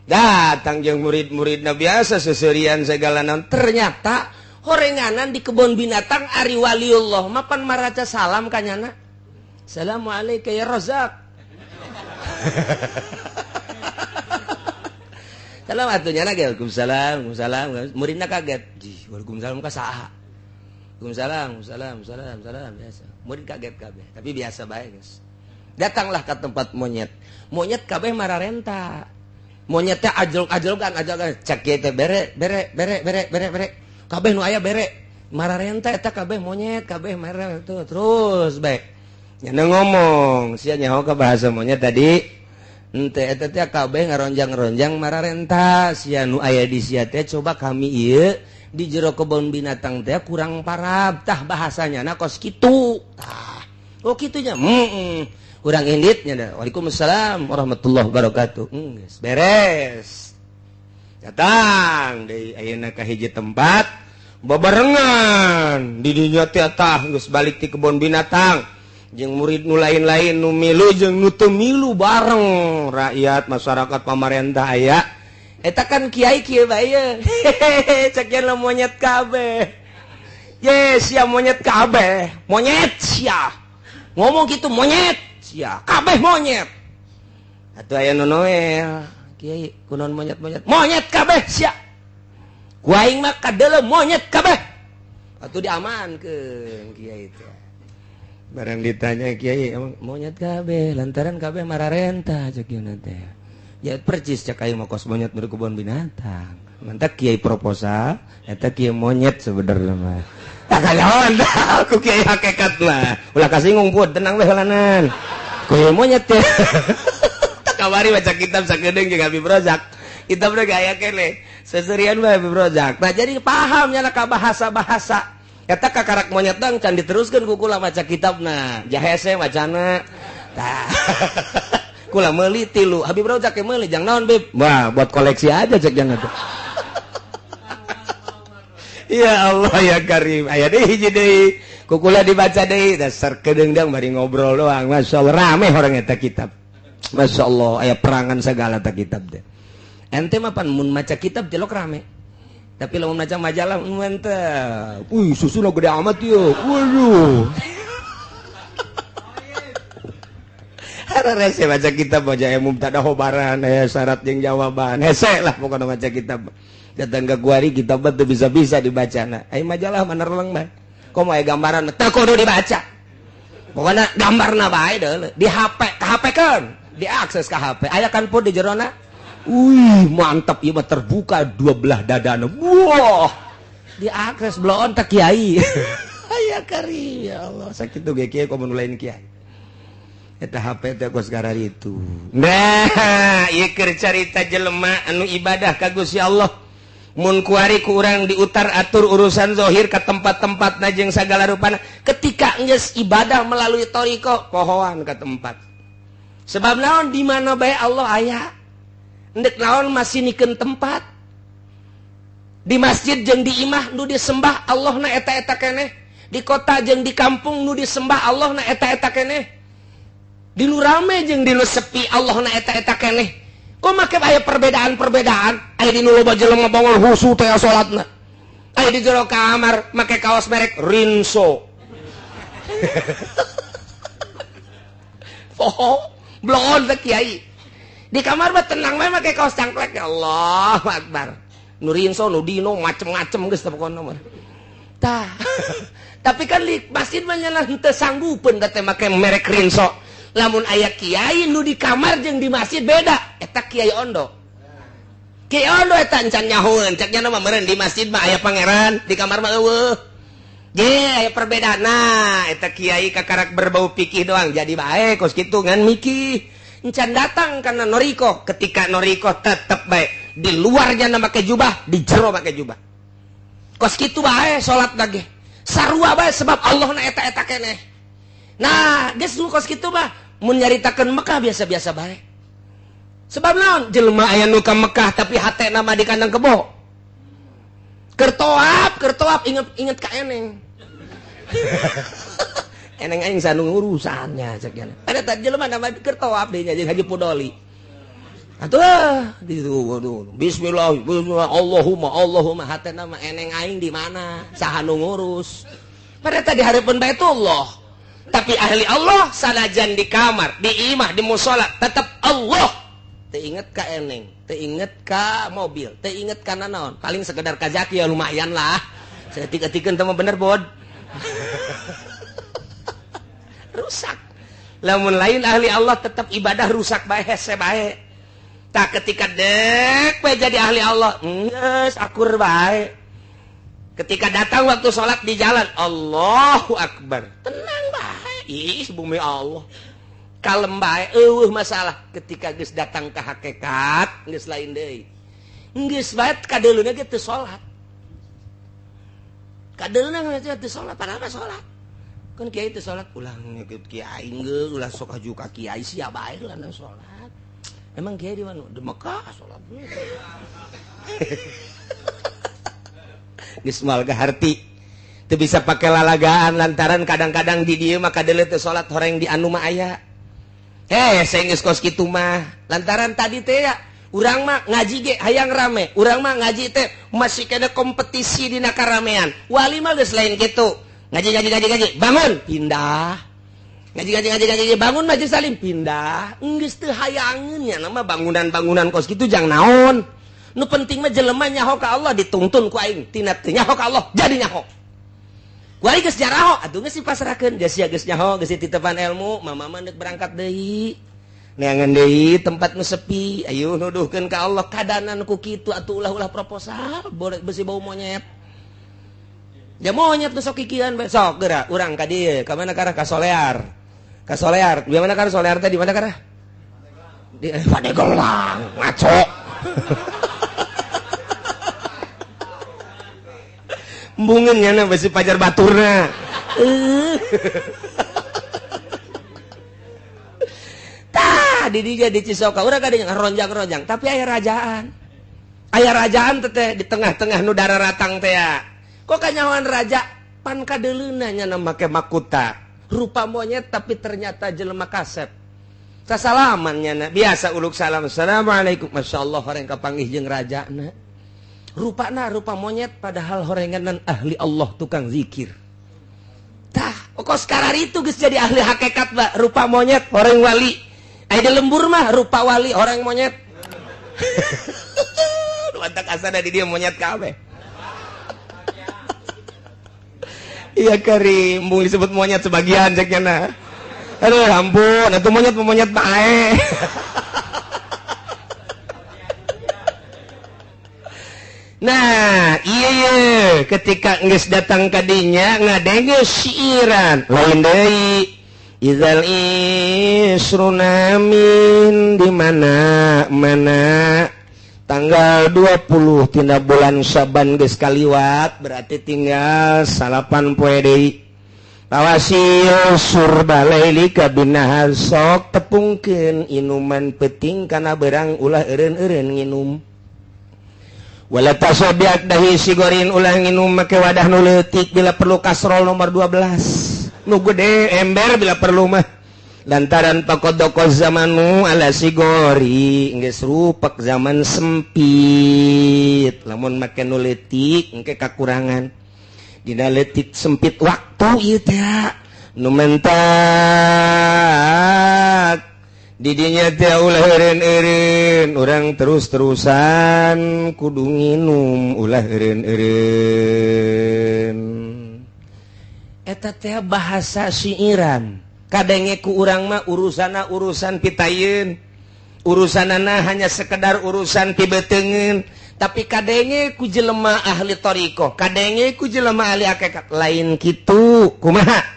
[SPEAKER 3] Datang jeung murid-muridna biasa seserian segala naon. Ternyata horenganan di kebun binatang ari waliullah mapan maraca salam ka nyana. Assalamualaikum ya Razak. Salam atuh nyana ge waalaikumsalam, waalaikumsalam. Muridna kaget. Jih, waalaikumsalam ka saha? Waalaikumsalam, salam, salam, salam biasa. Murid kaget kabeh, tapi biasa bae geus. Datanglah ke tempat monyet. Monyet kabeh mararenta. Monyet teh ajlok-ajlokan, ajlokan. Cek kieu teh bere, bere, bere, bere, bere, bere. Kabeh nu aya bere. Mararenta eta kabeh monyet, kabeh marah tuh terus baik. Nya ngomong, sia nyaho ka bahasa monyet tadi. Ente eta teh kabeh ngaronjang-ronjang mararenta, sia nu aya di sia teh coba kami ieu di jero kebon binatang teh kurang parab tah bahasanya na kos kitu. Tah. Oh kitunya. Heeh. Urang indit nya da. Waalaikumsalam warahmatullahi wabarakatuh. Geus beres. Datang deui ayeuna ka hiji tempat babarengan di dinya teh tah geus balik ti kebon binatang jeung murid nu lain-lain nu milu jeung nu teu milu bareng rakyat masyarakat pamarentah aya eta kan kiai kieu bae hehehe cek yen monyet kabeh ye sia monyet kabeh monyet sia ngomong kitu monyet sia kabeh monyet atuh aya nu noel kiai kunaon monyet-monyet monyet kabeh sia ku aing mah kadeuleu monyet kabeh atuh diamankeun kiai teh. Barang ditanya kiai emang monyet kabeh lantaran kabeh mararenta cek ieu teh. Ya percis cek aing mah kos monyet di kebun binatang. Mantak kiai proposal eta kiai monyet sebenarnya mah. Tak kalawan aku kiai hakikat mah. Ulah kasinggung pun tenang we heulanan. Kiai monyet teh. Tak kabari baca kitab sakedeung jeung Habib Rozak. Kitab teh aya keneh. Seserian bae Habib Rozak. Nah jadi paham nya ka bahasa-bahasa. Eta kakarak monyet dang can diteruskeun ku kula maca kitabna. Jahese macana. Tah. Kula meuli tilu. Habib Rozak ge meuli jang naon Bib? Wah, buat koleksi aja cek jangan tuh. Ya Allah ya Karim. Aya deui hiji deui. Ku kula dibaca deui dasar kedeung dang bari ngobrol doang. Masyaallah rame orang eta kitab. Masyaallah aya perangan segala ta kitab teh. Ente mah pan mun maca kitab jelok rame. Tapi lamun maca majalah mantap. Wih, susuna gede amat ieu. Waduh. Hararese baca kitab baca mubtada khobaran syarat jeung jawaban. Hese lah pokona maca kitab. Datang ke kuari kitab teu bisa-bisa dibacana. Ai majalah mah nerleng mah. Komo aya gambaran teu kudu dibaca. Pokona gambarna bae deuleu. Di HP, ka HP-keun. Diakses ka HP. Aya kan pun di jerona. Wih, mantap ieu mah terbuka dua belah dadana. Wah. Diakses bloon teh kiai. Aya kari ya Allah, sakitu ge kiai komo nu lain kiai. Eta HP teh kos itu. Nah, ieu keur carita jelema anu ibadah ka Gusti Allah. Mun kuari ku urang diutar atur urusan zahir ka tempat-tempatna jeung sagala rupana. Ketika geus ibadah melalui thariqah, pohoan ka tempat. Sebab naon di mana bae Allah aya. Ndek naon masih nikeun tempat. Di masjid jeung di imah nu disembah Allah na eta-eta keneh. Di kota jeung di kampung nu disembah Allah na eta-eta keneh. Di nu rame jeung di nu sepi Allah na eta-eta keneh. Kok make aya perbedaan-perbedaan? Aya di nu loba jelema bangol husu teh salatna. Aya di jero kamar make kaos merek Rinso. Poho, bloon teh kiai. Di kamar mah tenang bae make kaos cangklek ya Allah akbar. Nu Rinso, nu Dino macem-macem geus teh pokona mah. Tah. Tapi kan di masjid mah nya henteu sanggupeun teh make merek Rinso. Lamun aya kiai nu di kamar jeung di masjid beda, eta kiai ondo. Kiai ondo eta encan nyahoeun, cek nya mah meureun di masjid mah aya pangeran, di kamar mah eueuh. Ge aya perbedaan. Nah, eta kiai kakarak berbau pikih doang jadi bae kos kitu ngan mikih. Encan datang karena noriko, ketika noriko tetep bae di luarnya make jubah, di jero make jubah. Kos kitu bae salat lagi. Sarua bae sebab Allah na eta-eta keneh. Nah, geus nu kos kitu mah mun nyaritakeun Mekah biasa-biasa bae. Sebab naon? Jelema aya nu ka Mekah tapi hatena mah di kandang kebo. Keur toap inget ka eneng. Eneng aing sanu urusannya cek nya. Ada tadi jelema nama keur toap deui nya jeung Haji Pudoli. Atuh di waduh bismillah bismillah Allahumma Allahumma hatena mah eneng aing di mana? Saha nu ngurus? Pada tadi hareupeun Baitullah. Tapi ahli Allah sanajan di kamar, di imah, di musola tetap Allah. Teu inget ka eneng, teu inget ka mobil, teu inget ka nanaon. Paling sekedar ka zaki ya lumayan lah. Saeutik-eutikeun teh mah bener bod. Rusak. Lamun lain ahli Allah tetap ibadah rusak bae hese bae. Tak ketika dek bae jadi ahli Allah, geus akur bae. Ketika datang waktu sholat di jalan, Allahu Akbar, tenang bae, ih bumi Allah, kalem bae, eueuh masalah. Ketika geus datang ke hakikat, geus lain deui, geus bae kadeuleuna ge teu sholat, kadeuleuna ge teu sholat, padahal mah sholat. Kan kiai teu sholat, ulah ngikut kiai geus, ulah sok haju ka kiai sia bae lah sholat. Emang kiai di mana? Di Mekah sholat. Geus moal kaharti teu bisa pake lalagaan lantaran kadang-kadang di dieu mah kadeuleu teu salat horeng di anu mah aya. Heh, geus kos kitu mah lantaran tadi teh ya urang mah ngaji ge hayang rame, urang mah ngaji teh masih kena kompetisi dina karamean. Wali mah geus lain kitu. Ngaji ngaji ngaji ngaji bangun pindah. Ngaji ngaji ngaji ngaji bangun majelis salim pindah. Geus teu hayangeun nya nama bangunan-bangunan kos kitu jang naon. Nu penting mah jelema nyaho ka Allah dituntun ku aing tina teu nyaho ka Allah jadi nyaho. Ku aing geus jaraho atuh geus dipasrahkeun geus sia geus nyaho geus dititepan ilmu mama mah deuk berangkat deui. Neangan deui tempat nu sepi ayo nuduhkeun ka Allah kadanan ku kitu atuh ulah-ulah proposal boleh besi bau monyet. Ya monyet nu sok kikian bae sok geura urang ka dieu ka mana karah ka Solear. Ka Solear di mana karah Solear teh di mana karah? Di Pandeglang ngaco. Embungeun nya besi pajar baturna. Tah di dieu di Cisoka urang kadinya ronjang-ronjang tapi aya rajaan. Aya rajaan teh di tengah-tengah nu dararatang teh ya. Kok kanyahoan raja pan kadeuleuna nya make makuta. Rupa monyet tapi ternyata jelema kasep. Sasalaman nya biasa uluk salam. Assalamualaikum. Masyaallah horeng kapanggih jeung rajana. Rupana rupa monyet padahal horenganan ahli Allah tukang zikir. Tah, kok sekarang itu geus jadi ahli hakikat ba, rupa monyet horeng wali. Aya di lembur mah rupa wali horeng monyet. Nu antak asana di dieu monyet kabeh. Iya kari, embung disebut monyet sebagian cek nya. Aduh ampun, atuh monyet monyet bae. Nah, iya ketika geus datang ka dinya ngadenge siiran lain deui. Idzal isrunamin di mana mana tanggal 20 tina bulan Syaban geus kaliwat berarti tinggal 9 poe deui. Tawasil surbalaili kabinahar sok tepungkeun inuman peuting kana berang ulah eureun-eureun nginum. Wala tasobiak dahi sigorin ulah nginum make wadah nu leutik bila perlu kasrol nomor 12 nu gede ember bila perlu mah lantaran pakodoko zamanu ala sigori geus rupak zaman sempit lamun make nu leutik engke kakurangan dina leutik sempit waktu ieu teh nu mentak didinya teh ulah eureun-eureun urang terus-terusan kudu nginum ulah eureun-eureun eta teh bahasa siiran kadenge ku urang mah urusana urusan pitayeun urusanana hanya sekedar urusan pibeteungeun tapi kadenge ku jelema ahli thariqah kadenge ku jelema ahli hakikat lain kitu kumaha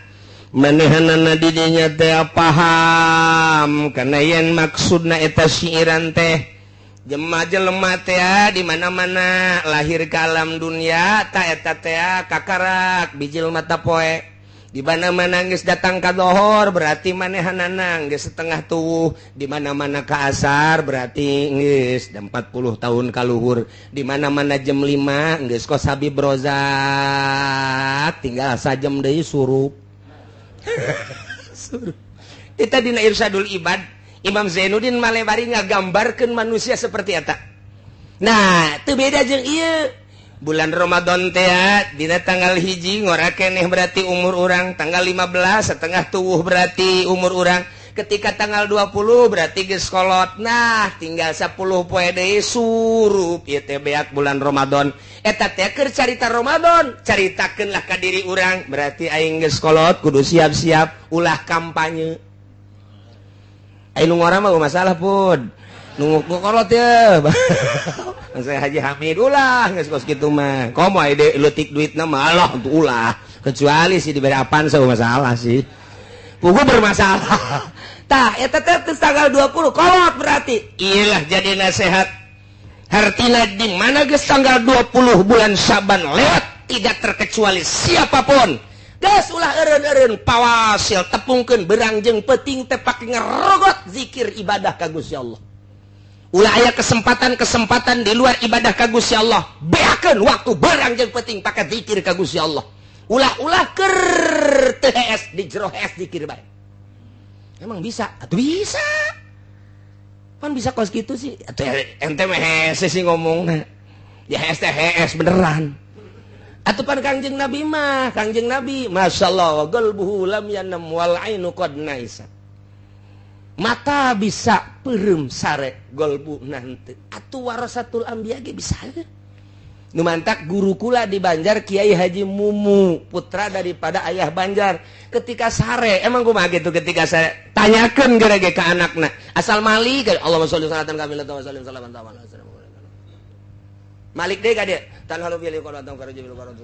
[SPEAKER 3] manehanana didinya teh paham karena yen maksudna eta siiran teh jema jelema teh di mana-mana lahir ke alam dunia ta eta teh kakarak bijil mata poe di mana-mana geus datang ka dohor berarti manehanana geus setengah tuwuh di mana-mana ka asar berarti geus 40 tahun kaluhur di mana-mana jam 5 geus kos Habib Rozak tinggal sajam deui surup. Kita dina Irsyadul Ibad Imam Zainuddin Malebari ngagambarkeun manusia seperti eta. Nah, teu beda jeung ieu. Bulan Ramadan teh dina tanggal 1 ngora keneh berarti umur urang, tanggal 15 setengah tuwuh berarti umur urang. Ketika tanggal 20 berarti geus kolot. Nah, tinggal 10 poe deui surup ieu teh beak bulan Ramadan. Eta teh keur carita Ramadan, caritakeun lah ka diri urang, berarti aing geus kolot kudu siap-siap ulah kampanye. Aing nu ngora mah masalah pun. Nu kolot ye. Saya Haji Hamid ulah geus kos kitu mah. Komo aya leutik duitna mah Allah ulah. Kecuali sih diberi apaan saya masalah sih. Pugu bermasalah. Tah eta teh tanggal 20 kolot berarti. Iyalah jadi nasihat. Hartina di mana geus tanggal 20 bulan Syaban lewat tidak terkecuali siapapun. Geus ulah eureun-eureun pawasil tepungkeun berang jeung peuting teh pake ngerogot zikir ibadah ka Gusti Allah. Ulah aya kesempatan-kesempatan di luar ibadah ka Gusti Allah. Beakeun waktu berang jeung peuting pake zikir ka Gusti Allah. Ulah-ulah keur teu hees di jero hees zikir bae. Emang bisa? Atuh bisa. Pan bisa kos kitu sih. Atuh ente mah hese sih ngomongna. Ya hees teh hees beneran. Atuh pan Kangjeng Nabi mah, Kangjeng Nabi masyaallah qalbuhu lam yanam wal ainu qad naisa. Mata bisa peureum sare golbu nanti. Atuh warasatul anbiya ge bisa. Nu mantak guru kula di Banjar Kiai Haji Mumu, putra daripada ayah Banjar. Ketika sare, emang kumaha gitu ketika sare tanyakeun geura ge ka anakna. Asal malik, Allahumma sholli salatan kamilatan wa sallim salatan tamam. Malik deui ka dieu. Tan halu bil qur'an faraju bil qur'an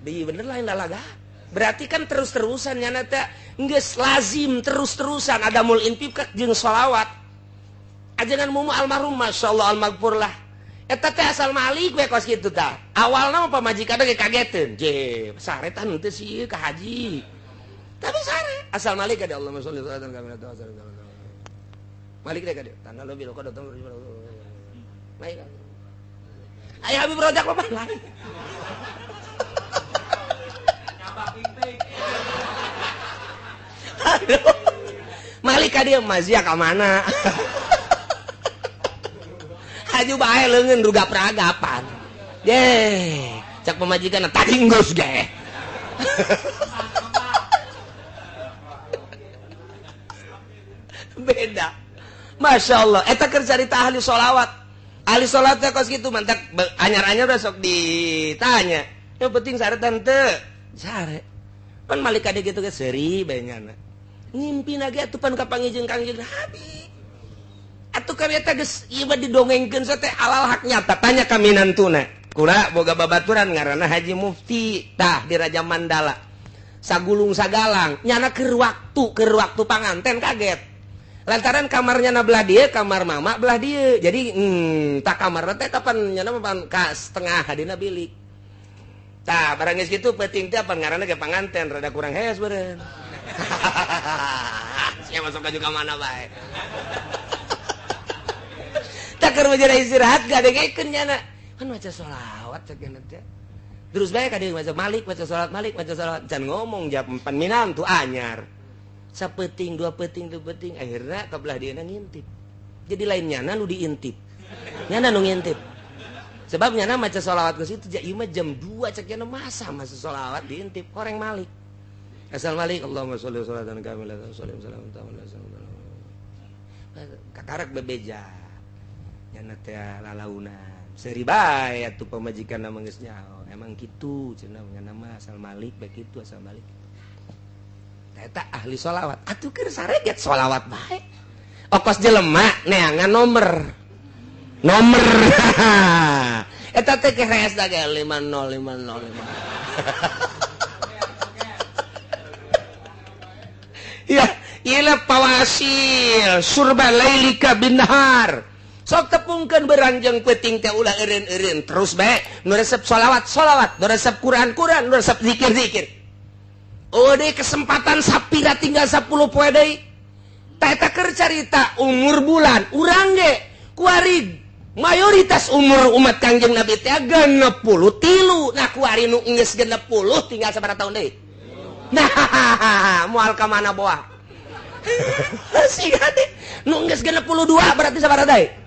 [SPEAKER 3] bil. Bener lain lalaga. Berarti kan terus-terusan nyana teh geus lazim terus-terusan ada mul infak jeung sholawat. Ajengan Mumu almarhum masyaallah almaghfur lah. Eta teh asal malik we kos kitu tah. Awalna mah pamajikan ge kageteun. Je, sare tah henteu sih ka haji. Tapi sare asal malik ka Allahumma sholli salatan kamilatan wa sallim. Malik deui ka dieu. Tan halu bil qur'an Malik. Ayah Habib Rojak apa lain. Aduh. Malik ka dieu mazia ka mana? Haju bae leungeun rugap-ragapan. Ye, cak pamajikan tadi geus ge. Beda. Masya Allah, eta keur carita ahli sholawat. Ahli sholat teh kos kitu mantak anyar-anyar udah sok ditanya. Yang penting sare tante. Sare. Pan malik ka dieu kitu ge seuri bae nyana. Ngimpina ge atuh pan kapanggih jeung Kangjeng Nabi. Atuh kan eta geus ieu mah didongengkeun teh alal hak nyata. Tanya ka minantuna. Kula boga babaturan ngaranna Haji Mufti tah di Raja Mandala. Sagulung sagalang nyana keur waktu panganten kaget. Lantaran kamarnya na belah dia, kamar mama belah dia. Jadi tak kamar teh kapan nyana mah ka setengah hadina bilik. Tah barang geus kitu peuting teh pan ngaranna ge panganten rada kurang hees beureun. Sia masuk ka juga mana bae. Tak keur majara istirahat gadengekeun nyana. Kan maca sholawat cek nyana teh. Terus bae ka dieu maca malik, maca sholawat malik, maca sholawat. Can ngomong jam pan minantu anyar. Sapeting, dua peting, dua peting, akhirnya kebelah dia ngintip. Jadi lain nyana nu diintip, nyana nu ngintip. Sebab nyana maca sholawat ke situ, ieu mah jam 2 cek nyana masa masa sholawat diintip, koreng malik. Asal malik, Allahumma sholli sholatan kamilatan sholli salam tamam. Kakarak bebeja. Nyana teh lalaunan. Seuri bae atuh pamajikan mah geus nyaho. Emang kitu cenah nyana mah asal malik bae kitu asal malik. Eta ahli sholawat atuh keur sareget sholawat bae okos jelema neangan nomor nomor eta teh keres da ge 50505. Ya ieu pawasil surba lailika binahar sok tepungkeun beranjeng peuting teh ulah eureun-eureun terus bae nu resep sholawat sholawat nu resep Quran Quran nu resep zikir zikir. Oh deh kesempatan sapira tinggal 10 poe deui. Tah eta keur carita umur bulan urang ge kuari mayoritas umur umat Kangjeng Nabi teh 63. Nah kuari nu geus 60 tinggal sabaraha tahun deui. Nah moal ka mana boa. Siga teh nu geus 62 berarti sabaraha deui.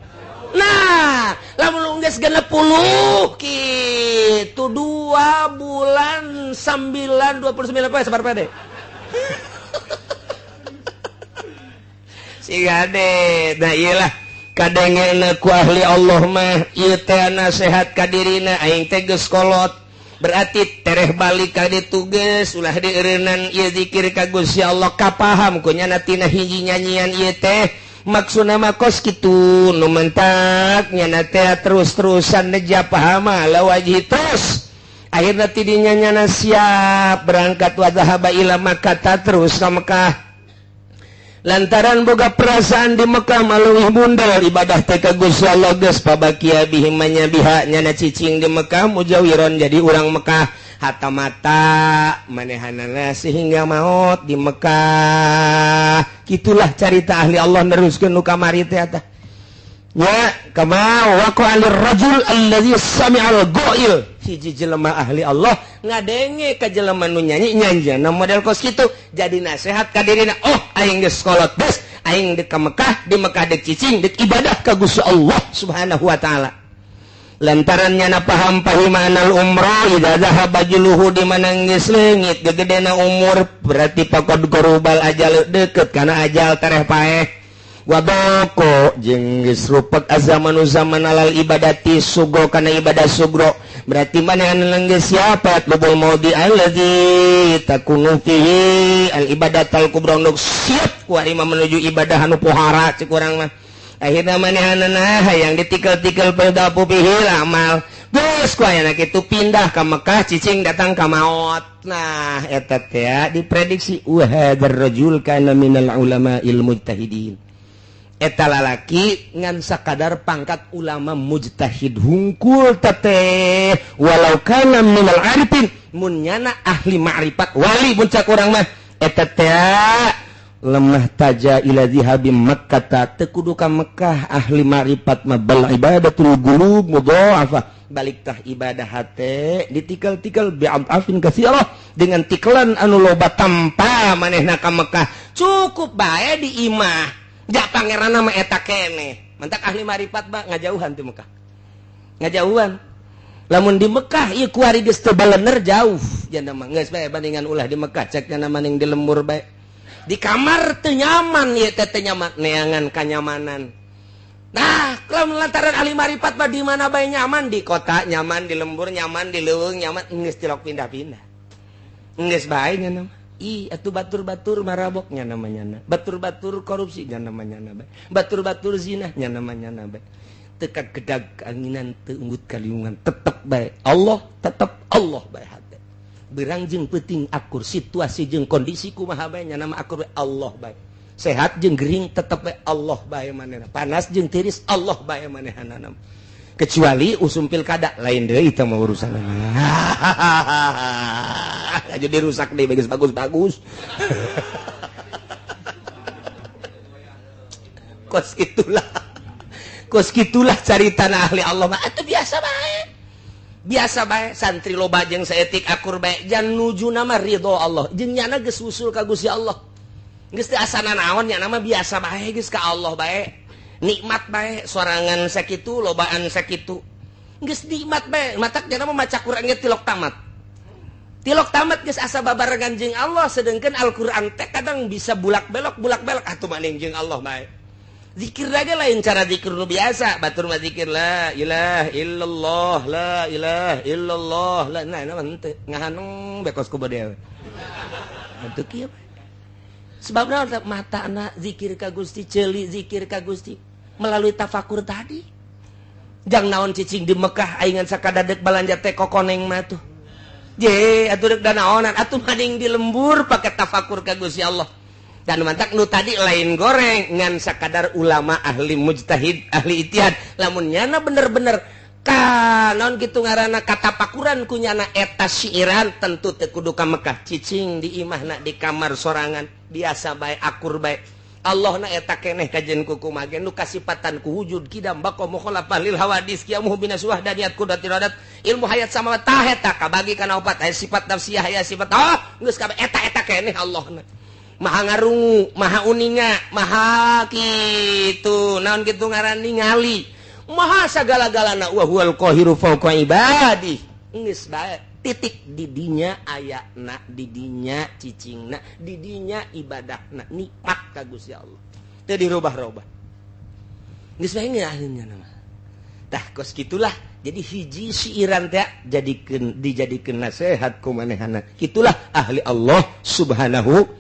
[SPEAKER 3] Nah, lamun geus 60 kitu 2 bulan 9 29 poe sabar pede. Siga de, nah ieu lah kadengena ku ahli Allah mah ieu teh nasehat ka dirina aing teh geus kolot. Berarti tereh balik ka ditu geus ulah dieureunnan ieu zikir ka Gusti Allah kapaham ku nyana tina hiji nyanyian ieu teh. Maksudna mah kos kitu nu mentak nyana teh terus-terusan neja pahama la wajhi terus. Akhirna tidinya nyana siap berangkat wa dhahaba ila Makkah terus ka Mekah. Lantaran boga perasaan di Mekah maluih bundel ibadah teh ka Gusti Allah geus pabakia bihim manya biha nyana cicing di Mekah mujawiron jadi urang Mekah. Hatta mata manehanana sehingga maut di Mekah. Kitulah carita ahli Allah neruskeun nu kamari teh eta. Nya kama waqa lirrajul allazi sami'al ghail. Hiji jelema ahli Allah ngadenge ka jelema nu nyanyi nyanjana model kos kitu jadi nasehat ka dirina, oh aing geus kolot geus aing deuk ka Mekah, di Mekah deuk cicing deuk ibadah ka Gusti Allah Subhanahu wa taala. Lantaran nyana paham pahimanal umroh idza dhahaba juluhu di mana geus leungit gegedena umur berarti pakod korubal ajal deket kana ajal tereh paeh wadoko jeung geus rupek azamanu zaman alal ibadati sugro kana ibadah sugro berarti manehna geus siapa lubul maudi allazi takunu fihi al ibadatal kubra nu siap ku ari menuju ibadah anu pohara cek urang mah. Akhirna manehanana hayang ditikel-tikel pedapu pihil amal geus ku ayana kitu pindah ka Mekah cicing datang ka maot. Nah eta teh diprediksi wa hadzal rajul kana minal ulama'il mujtahidin. Eta lalaki ngan sakadar pangkat ulama mujtahid hungkul teh walau kana minal arifin mun nyana ahli ma'rifat wali mun cak urang mah eta teh lemah taja ila zihabi Makkah teu kudu ka Mekah ahli ma'rifat mah bal ibadatul qulub mudha'afah balik tah ibadah hate ditikel-tikel bi'afin katsirah dengan tikelan anu loba tanpa manehna ka Mekah cukup bae di imah ja pangeranna mah eta keneh mantak ahli ma'rifat mah ngajauhan ti Mekah ngajauhan lamun di Mekah ieu kuari geus teu balener jauh jana mah geus bae bandingan ulah di Mekah cek jana maning di lembur bae di kamar teu nyaman ieu teh teu nyaman neangan kanyamanan. Nah, kalau lantaran ahli marifat mah di mana bae nyaman, di kota nyaman, di lembur nyaman, di leuweung nyaman, geus tilok pindah-pindah. Geus bae nya mah. Ih, atuh batur-batur marabok nya namanya na. Batur-batur korupsi nya namanya na bae. Batur-batur zina nya namanya na bae. Teu kagedag anginan teu unggut kaliungan tetep bae Allah, tetep Allah bae hate. Berang jeung peuting akur situasi jeung kondisi kumaha bae nya nama akur bae Allah bae. Sehat jeung gering tetep bae Allah bae manehna. Panas jeung tiris Allah bae manehna. Kecuali usum pilkada lain deui eta mah urusanna. Jadi rusak deui bagus bagus-bagus. Kos itulah. Kos kitulah caritana ahli Allah mah atuh biasa bae. Biasa bae santri loba jeung saeutik akur bae jan nuju nama ridho Allah jeung nyana geus usul ka Gusti Allah geus teu asana naon nyana mah biasa bae geus ka Allah bae nikmat bae sorangan sakitu lobaan sakitu geus nikmat bae matak nyana mah maca Quran ge tilok tamat geus asa babarengan jeung Allah sedengkeun Al-Qur'an teh kadang bisa bulak-belok atuh maning jeung Allah bae. Zikir aja lain cara zikir nu biasa batur mah zikir la ilaha illallah la ilaha illallah la nah nah henteu ngahaneng bekos ku bade atuh kieu sebabna matana zikir ka Gusti ceuli zikir ka Gusti melalui tafakur tadi jang naon cicing di Mekah aingan sakadadek balanja teh kokoneng mah tuh je atuh deuk danaonan atuh mading di lembur pake tafakur ka Gusti Allah. Dan mantak nu tadi lain goreng ngan sakadar ulama ahli mujtahid ahli ijtihad lamun nyana bener-bener ka naon kitu ngaranna katapakuran ku nyana eta siiran tentu teu kudu ka Mekah cicing di imahna di kamar sorangan biasa bae akur bae Allah na eta keneh kajen ku kumaha ge nu kasipatan ku wujud kidam baqa mukhalafah lil hawadis qiyamuhu binaswah daniat qudratir iradat ilmu hayat sama tah eta kabagi kana opat aya sifat nafsiyah aya sifat oh geus kabeh eta-eta keneh Allah na maha ngarungu, maha uninga, maha kitu, naon kitu ngaran ningali, maha sagala-galana wa huwal qahiru fawqa ibadi. Geus bae titik didinya ayana, didinya cicingna, didinya ibadahna, nikmat ka Gusti Allah. Teu dirubah-rubah. Geus bae ngeunaheun mah. Tah kos kitulah jadi hiji siiran teh jadikeun dijadikeun nasehat ku manehana. Kitulah ahli Allah Subhanahu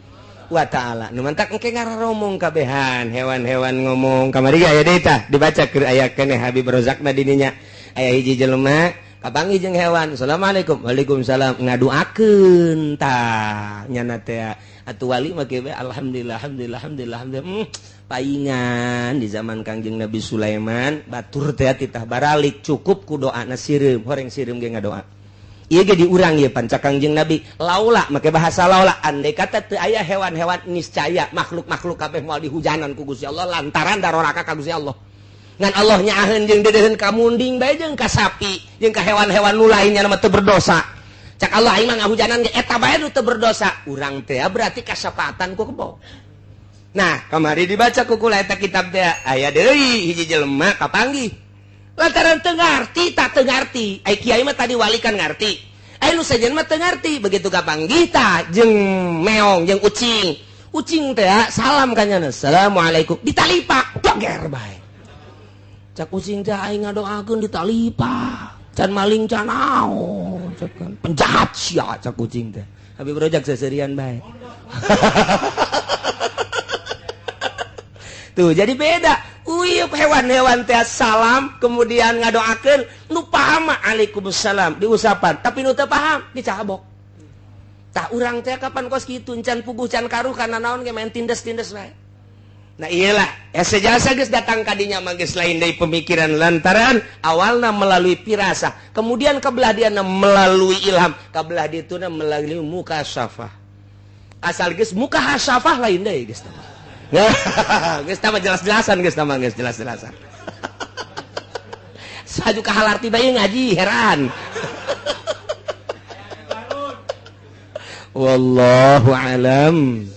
[SPEAKER 3] wa ta'ala. Nu mantak engke ngararomong kabehan hewan-hewan ngomong kamari ge aya deui tah dibaca keur aya keneh Habib Rozakna dininya. Aya hiji jelema kapanggih jeung hewan. Assalamualaikum. Waalaikumsalam. Ngaduakeun tah nyana teh atuh wali mah kieu alhamdulillah alhamdulillah alhamdulillah alhamdulillah. Paingan di zaman Kangjeng Nabi Sulaiman batur teh titah baralik cukup ku doana sireum horeng sireum ge ngadoa. Ieu ge diurang ieu panca Kangjeng Nabi laula make bahasa laula andai kata teu aya hewan-hewan niscaya makhluk-makhluk kabeh moal dihujanan ku Gusti Allah lantaran daroraka ka Gusti Allah. Ngan Allah nyaaheun jeung deudeuheun ka munding bae jeung ka sapi jeung ka hewan-hewan nu lainnya mah teu berdosa. Cak Allah aing mah ngahujanan ge eta bae nu teu berdosa. Urang teh berarti kasapatan ku kebo. Nah, kamari dibaca ku kula eta kitab teh aya deui hiji jelema kapanggih. Lantaran teu ngarti tak teu ngarti. Ai kiai mah tadi wali kan ngarti. Ai nu sejen mah teu ngarti. Begitu kapanggih tah jeung meong jeung ucing. Ucing teh salam ka nyana. Assalamualaikum. Ditalipa doger bae. Cak ucing teh aing ngadoakeun ditalipa. Can maling can naon. Penjahat sia cak ucing teh. Habib Rojak seserian bae. Tuh jadi beda. Uyup hewan-hewan teh salam kemudian ngadoakeun nu paham waalaikumsalam diusapan tapi nu teu paham dicabok. Tah urang teh kapan kos kitu can puguh can karuh kana naon ge main tindes-tindes bae. Nah iyalah sejasa geus datang ka dinya mah geus lain deui pemikiran lantaran awalna melalui pirasa kemudian kebelah diana melalui ilham kebelah dituna melalui mukasyafah. Asal geus mukasyafah lain deui geus tah. Geus tah jelas-jelasan geus tah geus jelas-jelasan. Saju ka halarti bae ngaji heran. Wallahu alam.